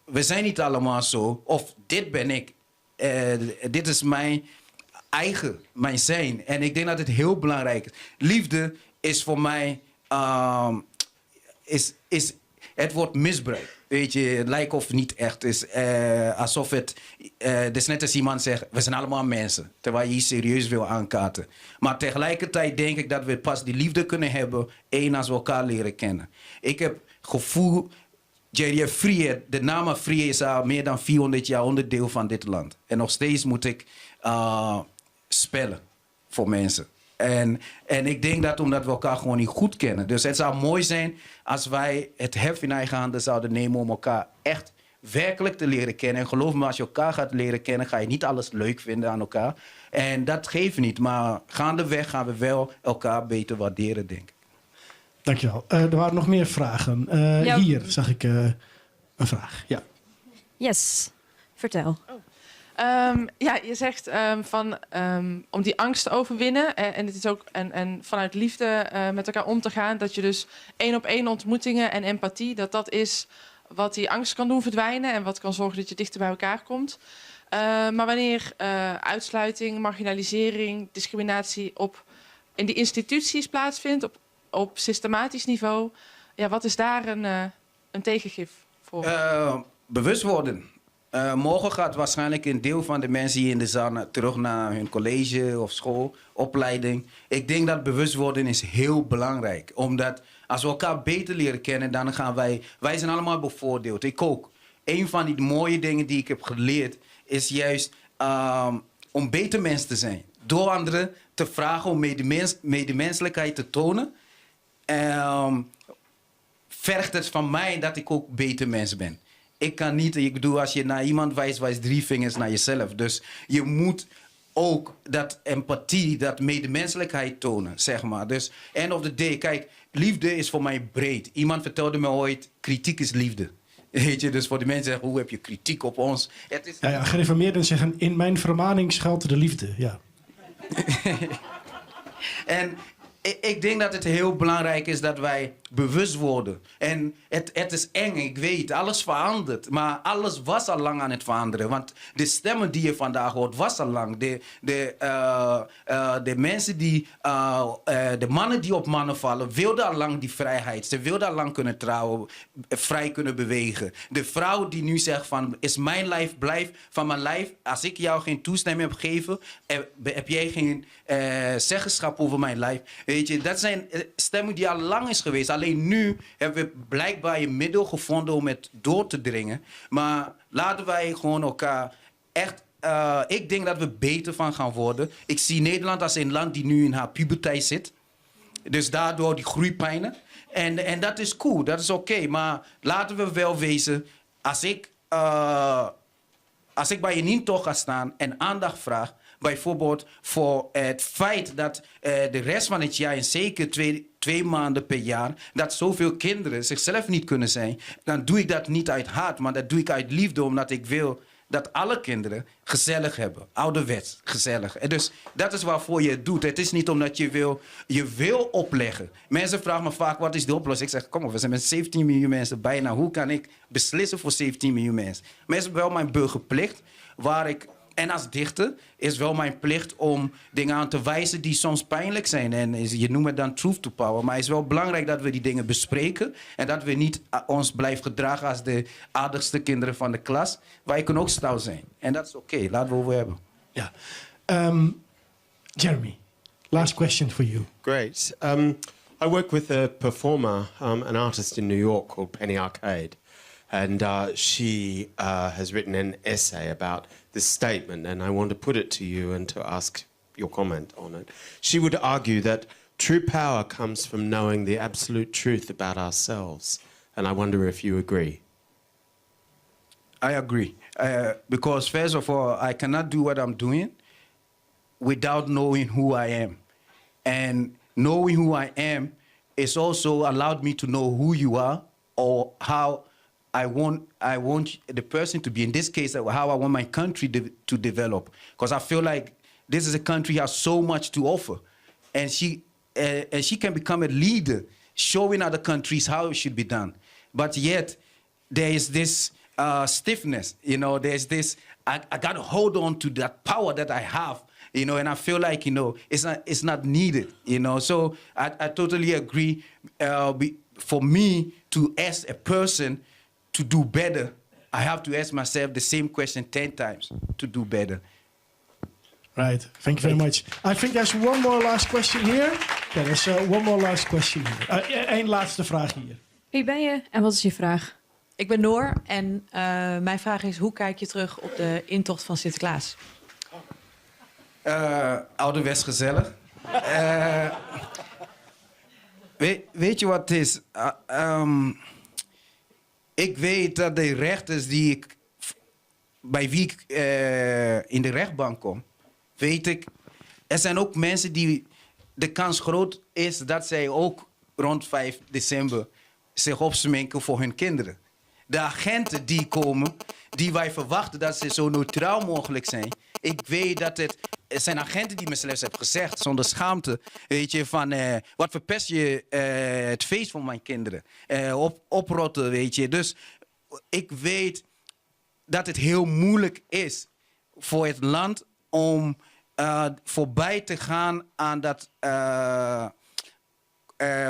we zijn niet allemaal zo. Of dit ben ik. Dit is mijn eigen, mijn zijn. En ik denk dat het heel belangrijk is. Liefde is voor mij... het wordt misbruikt. Het lijkt of het niet echt is. Alsof het... Het is net als iemand zegt, we zijn allemaal mensen. Terwijl je iets serieus wil aankaarten. Maar tegelijkertijd denk ik dat we pas die liefde kunnen hebben... één als we elkaar leren kennen. Ik heb gevoel... Jerry Afriyie, de naam Afriyie is al meer dan 400 jaar onderdeel van dit land. En nog steeds moet ik spellen voor mensen. En ik denk dat omdat we elkaar gewoon niet goed kennen. Dus het zou mooi zijn als wij het hef in eigen handen zouden nemen om elkaar echt werkelijk te leren kennen. En geloof me, als je elkaar gaat leren kennen, ga je niet alles leuk vinden aan elkaar. En dat geeft niet, maar gaandeweg gaan we wel elkaar beter waarderen, denk ik. Dankjewel. Er waren nog meer vragen. Ja. Hier zag ik een vraag. Ja. Yes, vertel. Oh. Ja, je zegt om die angst te overwinnen en het is ook en vanuit liefde met elkaar om te gaan, dat je dus één op één ontmoetingen en empathie, dat is wat die angst kan doen verdwijnen en wat kan zorgen dat je dichter bij elkaar komt. Maar wanneer uitsluiting, marginalisering, discriminatie in die instituties plaatsvindt, op systematisch niveau, ja, wat is daar een tegengif voor? Bewust worden. Morgen gaat waarschijnlijk een deel van de mensen hier in de zaal terug naar hun college of school, opleiding. Ik denk dat bewustwording is heel belangrijk. Omdat als we elkaar beter leren kennen, dan gaan wij... Wij zijn allemaal bevoordeeld, ik ook. Een van die mooie dingen die ik heb geleerd is juist om beter mens te zijn. Door anderen te vragen om medemenselijkheid te tonen. vergt het van mij dat ik ook beter mens ben. Ik kan niet, ik bedoel, als je naar iemand wijst, wijst drie vingers naar jezelf. Dus je moet ook dat empathie, dat medemenselijkheid tonen, zeg maar. Dus end of the day, kijk, liefde is voor mij breed. Iemand vertelde me ooit, kritiek is liefde. Weet je, dus voor de mensen zeggen, hoe heb je kritiek op ons? Het is... Ja, gereformeerden zeggen, in mijn vermaning schuilt de liefde. Ja. En ik denk dat het heel belangrijk is dat wij bewust worden. En het is eng, ik weet, alles verandert. Maar alles was al lang aan het veranderen. Want de stemmen die je vandaag hoort, was al lang. De mensen die, de mannen die op mannen vallen, wilden al lang die vrijheid. Ze wilden al lang kunnen trouwen, vrij kunnen bewegen. De vrouw die nu zegt van, is mijn lijf, blijf van mijn lijf. Als ik jou geen toestemming heb gegeven, heb jij geen zeggenschap over mijn lijf. Weet je, dat zijn stemmen die al lang is geweest. Alleen nu hebben we blijkbaar een middel gevonden om het door te dringen. Maar laten wij gewoon elkaar echt... ik denk dat we beter van gaan worden. Ik zie Nederland als een land die nu in haar puberteit zit. Dus daardoor die groeipijnen. En dat is cool, dat is oké. Maar laten we wel wezen, als ik bij een intocht ga staan en aandacht vraag, bijvoorbeeld voor het feit dat de rest van het jaar, en zeker 2 maanden per jaar, dat zoveel kinderen zichzelf niet kunnen zijn, dan doe ik dat niet uit haat, maar dat doe ik uit liefde, omdat ik wil dat alle kinderen gezellig hebben. Ouderwets gezellig. En dus dat is waarvoor je het doet. Het is niet omdat je wil opleggen. Mensen vragen me vaak, wat is de oplossing? Ik zeg, kom op, we zijn met 17 miljoen mensen bijna. Hoe kan ik beslissen voor 17 miljoen mensen? Maar het is wel mijn burgerplicht, waar ik... En als dichter is wel mijn plicht om dingen aan te wijzen die soms pijnlijk zijn. En je noemt het dan truth to power. Maar het is wel belangrijk dat we die dingen bespreken. En dat we niet ons blijven gedragen als de aardigste kinderen van de klas. Wij kunnen ook stout zijn. En dat is oké. Laten we over hebben. Ja. Jeremy, last question for you. Great. I work with a performer, an artist in New York called Penny Arcade. And she has written an essay about this statement, and I want to put it to you and to ask your comment on it. She would argue that true power comes from knowing the absolute truth about ourselves, and I wonder if you agree. I agree, because first of all, I cannot do what I'm doing without knowing who I am. And knowing who I am is also allowed me to know who you are or how I want the person to be, in this case, how I want my country to develop. Because I feel like this is a country that has so much to offer. And she can become a leader, showing other countries how it should be done. But yet, there is this stiffness, you know, there's this, I got to hold on to that power that I have, you know, and I feel like, you know, it's not needed, you know. So I totally agree. For me to ask a person to do better, I have to ask myself the same question 10 times to do better. Right, thank you very much. I think there's one more last question here. Yeah, there's one more last question here. Eén laatste vraag hier. Wie ben je en wat is je vraag? Ik ben Noor en mijn vraag is: hoe kijk je terug op de intocht van Sinterklaas? Ouderwets gezellig. Weet je wat het is? Ik weet dat de rechters die ik, bij wie ik in de rechtbank kom, weet ik, er zijn ook mensen die de kans groot is dat zij ook rond 5 december zich opsminken voor hun kinderen. De agenten die komen, die wij verwachten dat ze zo neutraal mogelijk zijn. Ik weet dat het zijn agenten die me zelfs hebben gezegd, zonder schaamte, weet je, van wat verpest je het feest van mijn kinderen? Oprotten, weet je. Dus ik weet dat het heel moeilijk is voor het land om voorbij te gaan aan dat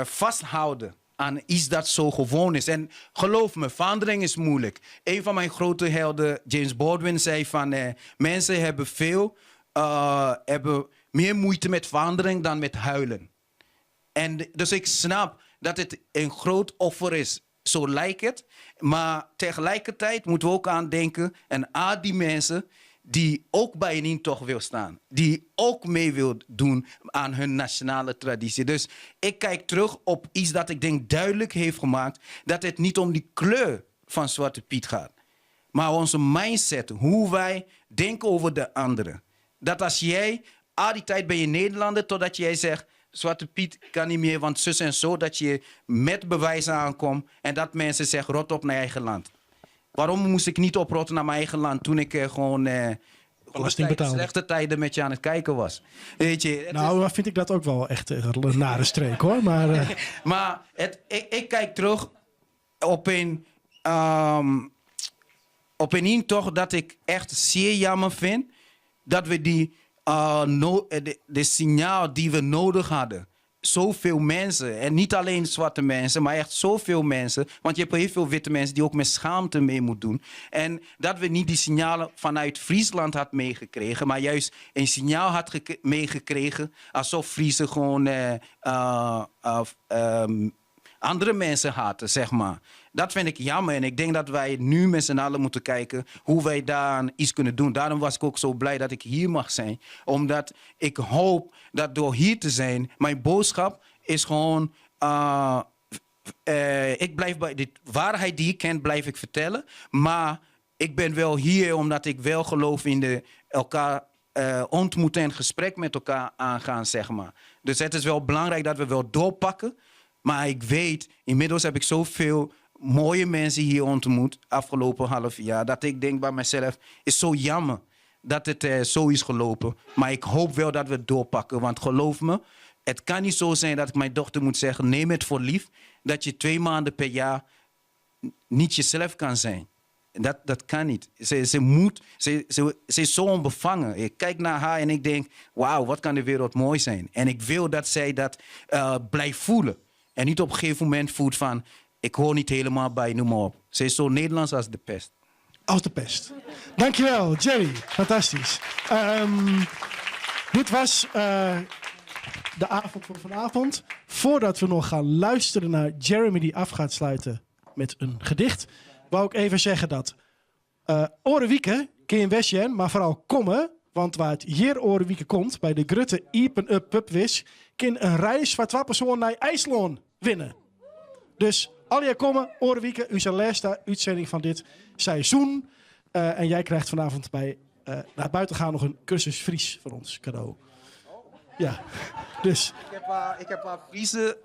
vasthouden aan iets dat zo gewoon is. En geloof me, verandering is moeilijk. Een van mijn grote helden, James Baldwin, zei van mensen hebben hebben meer moeite met verandering dan met huilen. En dus ik snap dat het een groot offer is. Zo lijkt het. Maar tegelijkertijd moeten we ook aan denken en al die mensen Die ook bij een intocht wil staan. Die ook mee wil doen aan hun nationale traditie. Dus ik kijk terug op iets dat ik denk duidelijk heeft gemaakt dat het niet om die kleur van Zwarte Piet gaat. Maar onze mindset, hoe wij denken over de anderen. Dat als jij, al die tijd ben je Nederlander, totdat jij zegt, Zwarte Piet kan niet meer, want zus en zo, dat je met bewijzen aankomt en dat mensen zeggen, rot op naar eigen land. Waarom moest ik niet oprotten naar mijn eigen land toen ik gewoon Belasting betaalde. slechte tijden met je aan het kijken was? Weet je, het Nou, vind ik dat ook wel echt een nare streek hoor. Maar, Maar ik kijk terug op een intocht dat ik echt zeer jammer vind dat we die, no, de signaal die we nodig hadden. Zoveel mensen, en niet alleen zwarte mensen, maar echt zoveel mensen. Want je hebt heel veel witte mensen die ook met schaamte mee moeten doen. En dat we niet die signalen vanuit Friesland had meegekregen, maar juist een signaal had meegekregen alsof Friesen gewoon andere mensen haten. Dat vind ik jammer en ik denk dat wij nu met z'n allen moeten kijken hoe wij daar iets kunnen doen. Daarom was ik ook zo blij dat ik hier mag zijn. Omdat ik hoop dat door hier te zijn, mijn boodschap is gewoon... ik blijf bij de waarheid die ik ken, blijf ik vertellen. Maar ik ben wel hier omdat ik wel geloof in de elkaar ontmoeten en gesprek met elkaar aangaan. Dus het is wel belangrijk dat we wel doorpakken. Maar ik weet, inmiddels heb ik zoveel mooie mensen hier ontmoet afgelopen half jaar, dat ik denk bij mezelf, is zo jammer dat het zo is gelopen. Maar ik hoop wel dat we het doorpakken, want geloof me, het kan niet zo zijn dat ik mijn dochter moet zeggen, neem het voor lief, dat je 2 maanden per jaar niet jezelf kan zijn. Dat kan niet. Ze is zo onbevangen. Ik kijk naar haar en ik denk, wauw, wat kan de wereld mooi zijn. En ik wil dat zij dat blijft voelen. En niet op een gegeven moment voelt van, ik hoor niet helemaal bij, noem maar op. Ze is zo Nederlands als de pest. Als de pest. Dankjewel, Jerry. Fantastisch. Dit was de avond voor vanavond. Voordat we nog gaan luisteren naar Jeremy die af gaat sluiten met een gedicht, wou ik even zeggen dat Orewieke, kun je best jen, maar vooral komen, want waar het hier Orewieke komt, bij de Grutte Iepen Up Pubwis, kan een reis van 2 personen naar IJsland winnen. Dus al je komen, Orewieke, u zijn laatste uitzending van dit seizoen. En jij krijgt vanavond bij naar buiten gaan nog een cursus Fries van ons cadeau. Ja, dus. Ik heb haar Friese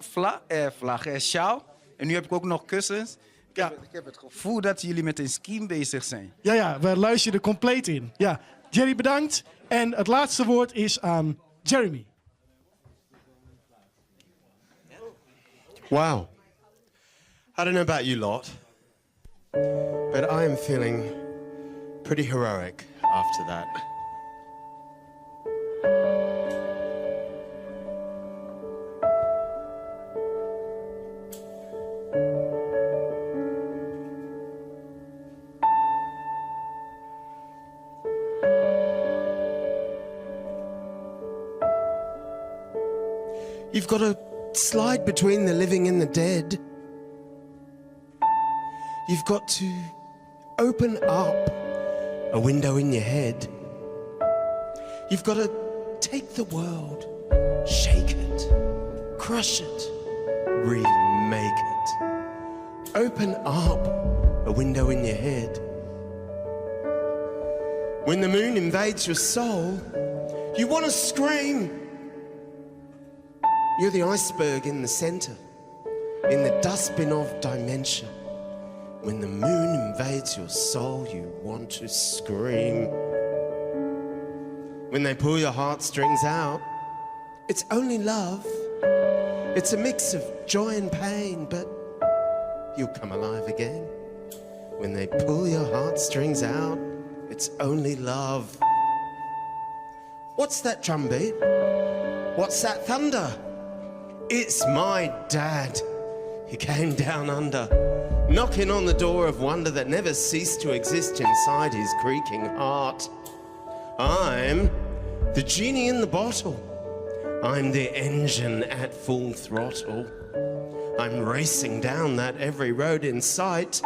vlag en sjaal. En nu heb ik ook nog kussens. Ik heb het gevoel dat jullie met een scheme bezig zijn. Ja, ja, we luisteren er compleet in. Ja. Jerry, bedankt. En het laatste woord is aan Jeremy. Wow. I don't know about you lot, but I am feeling pretty heroic after that. You've got to slide between the living and the dead. You've got to open up a window in your head. You've got to take the world, shake it, crush it, remake it. Open up a window in your head. When the moon invades your soul, you want to scream. You're the iceberg in the center, in the dustbin of dementia. When the moon invades your soul, you want to scream. When they pull your heartstrings out, it's only love. It's a mix of joy and pain, but you'll come alive again. When they pull your heartstrings out, it's only love. What's that drumbeat? What's that thunder? It's my dad. He came down under, knocking on the door of wonder that never ceased to exist inside his creaking heart. I'm the genie in the bottle. I'm the engine at full throttle. I'm racing down that every road in sight.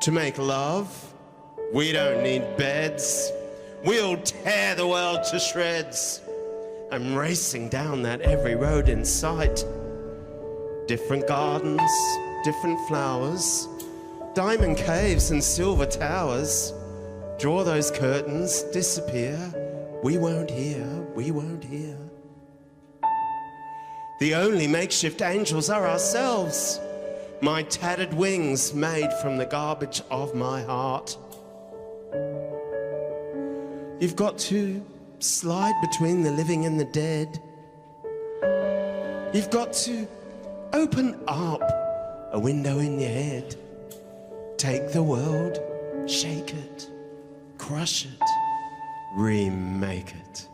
To make love, we don't need beds. We'll tear the world to shreds. I'm racing down that every road in sight. Different gardens, different flowers, diamond caves and silver towers. Draw those curtains, disappear. We won't hear, we won't hear. The only makeshift angels are ourselves. My tattered wings made from the garbage of my heart. You've got to slide between the living and the dead. You've got to open up a window in your head. Take the world, shake it, crush it, remake it.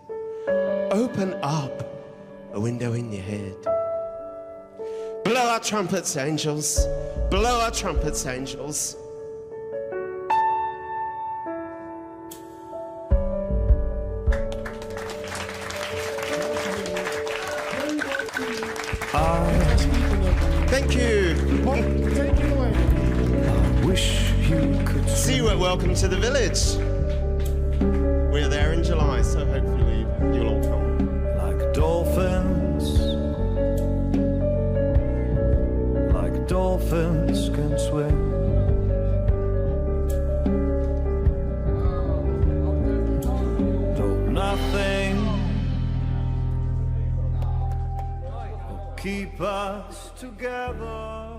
Open up a window in your head. Blow our trumpets, angels. Blow our trumpets, angels. Thank you. Take it away. Wish you could see you at Welcome to the Village. We're there in July, so hopefully you'll all come. Like dolphins, like dolphins can swim. Though nothing will keep us together.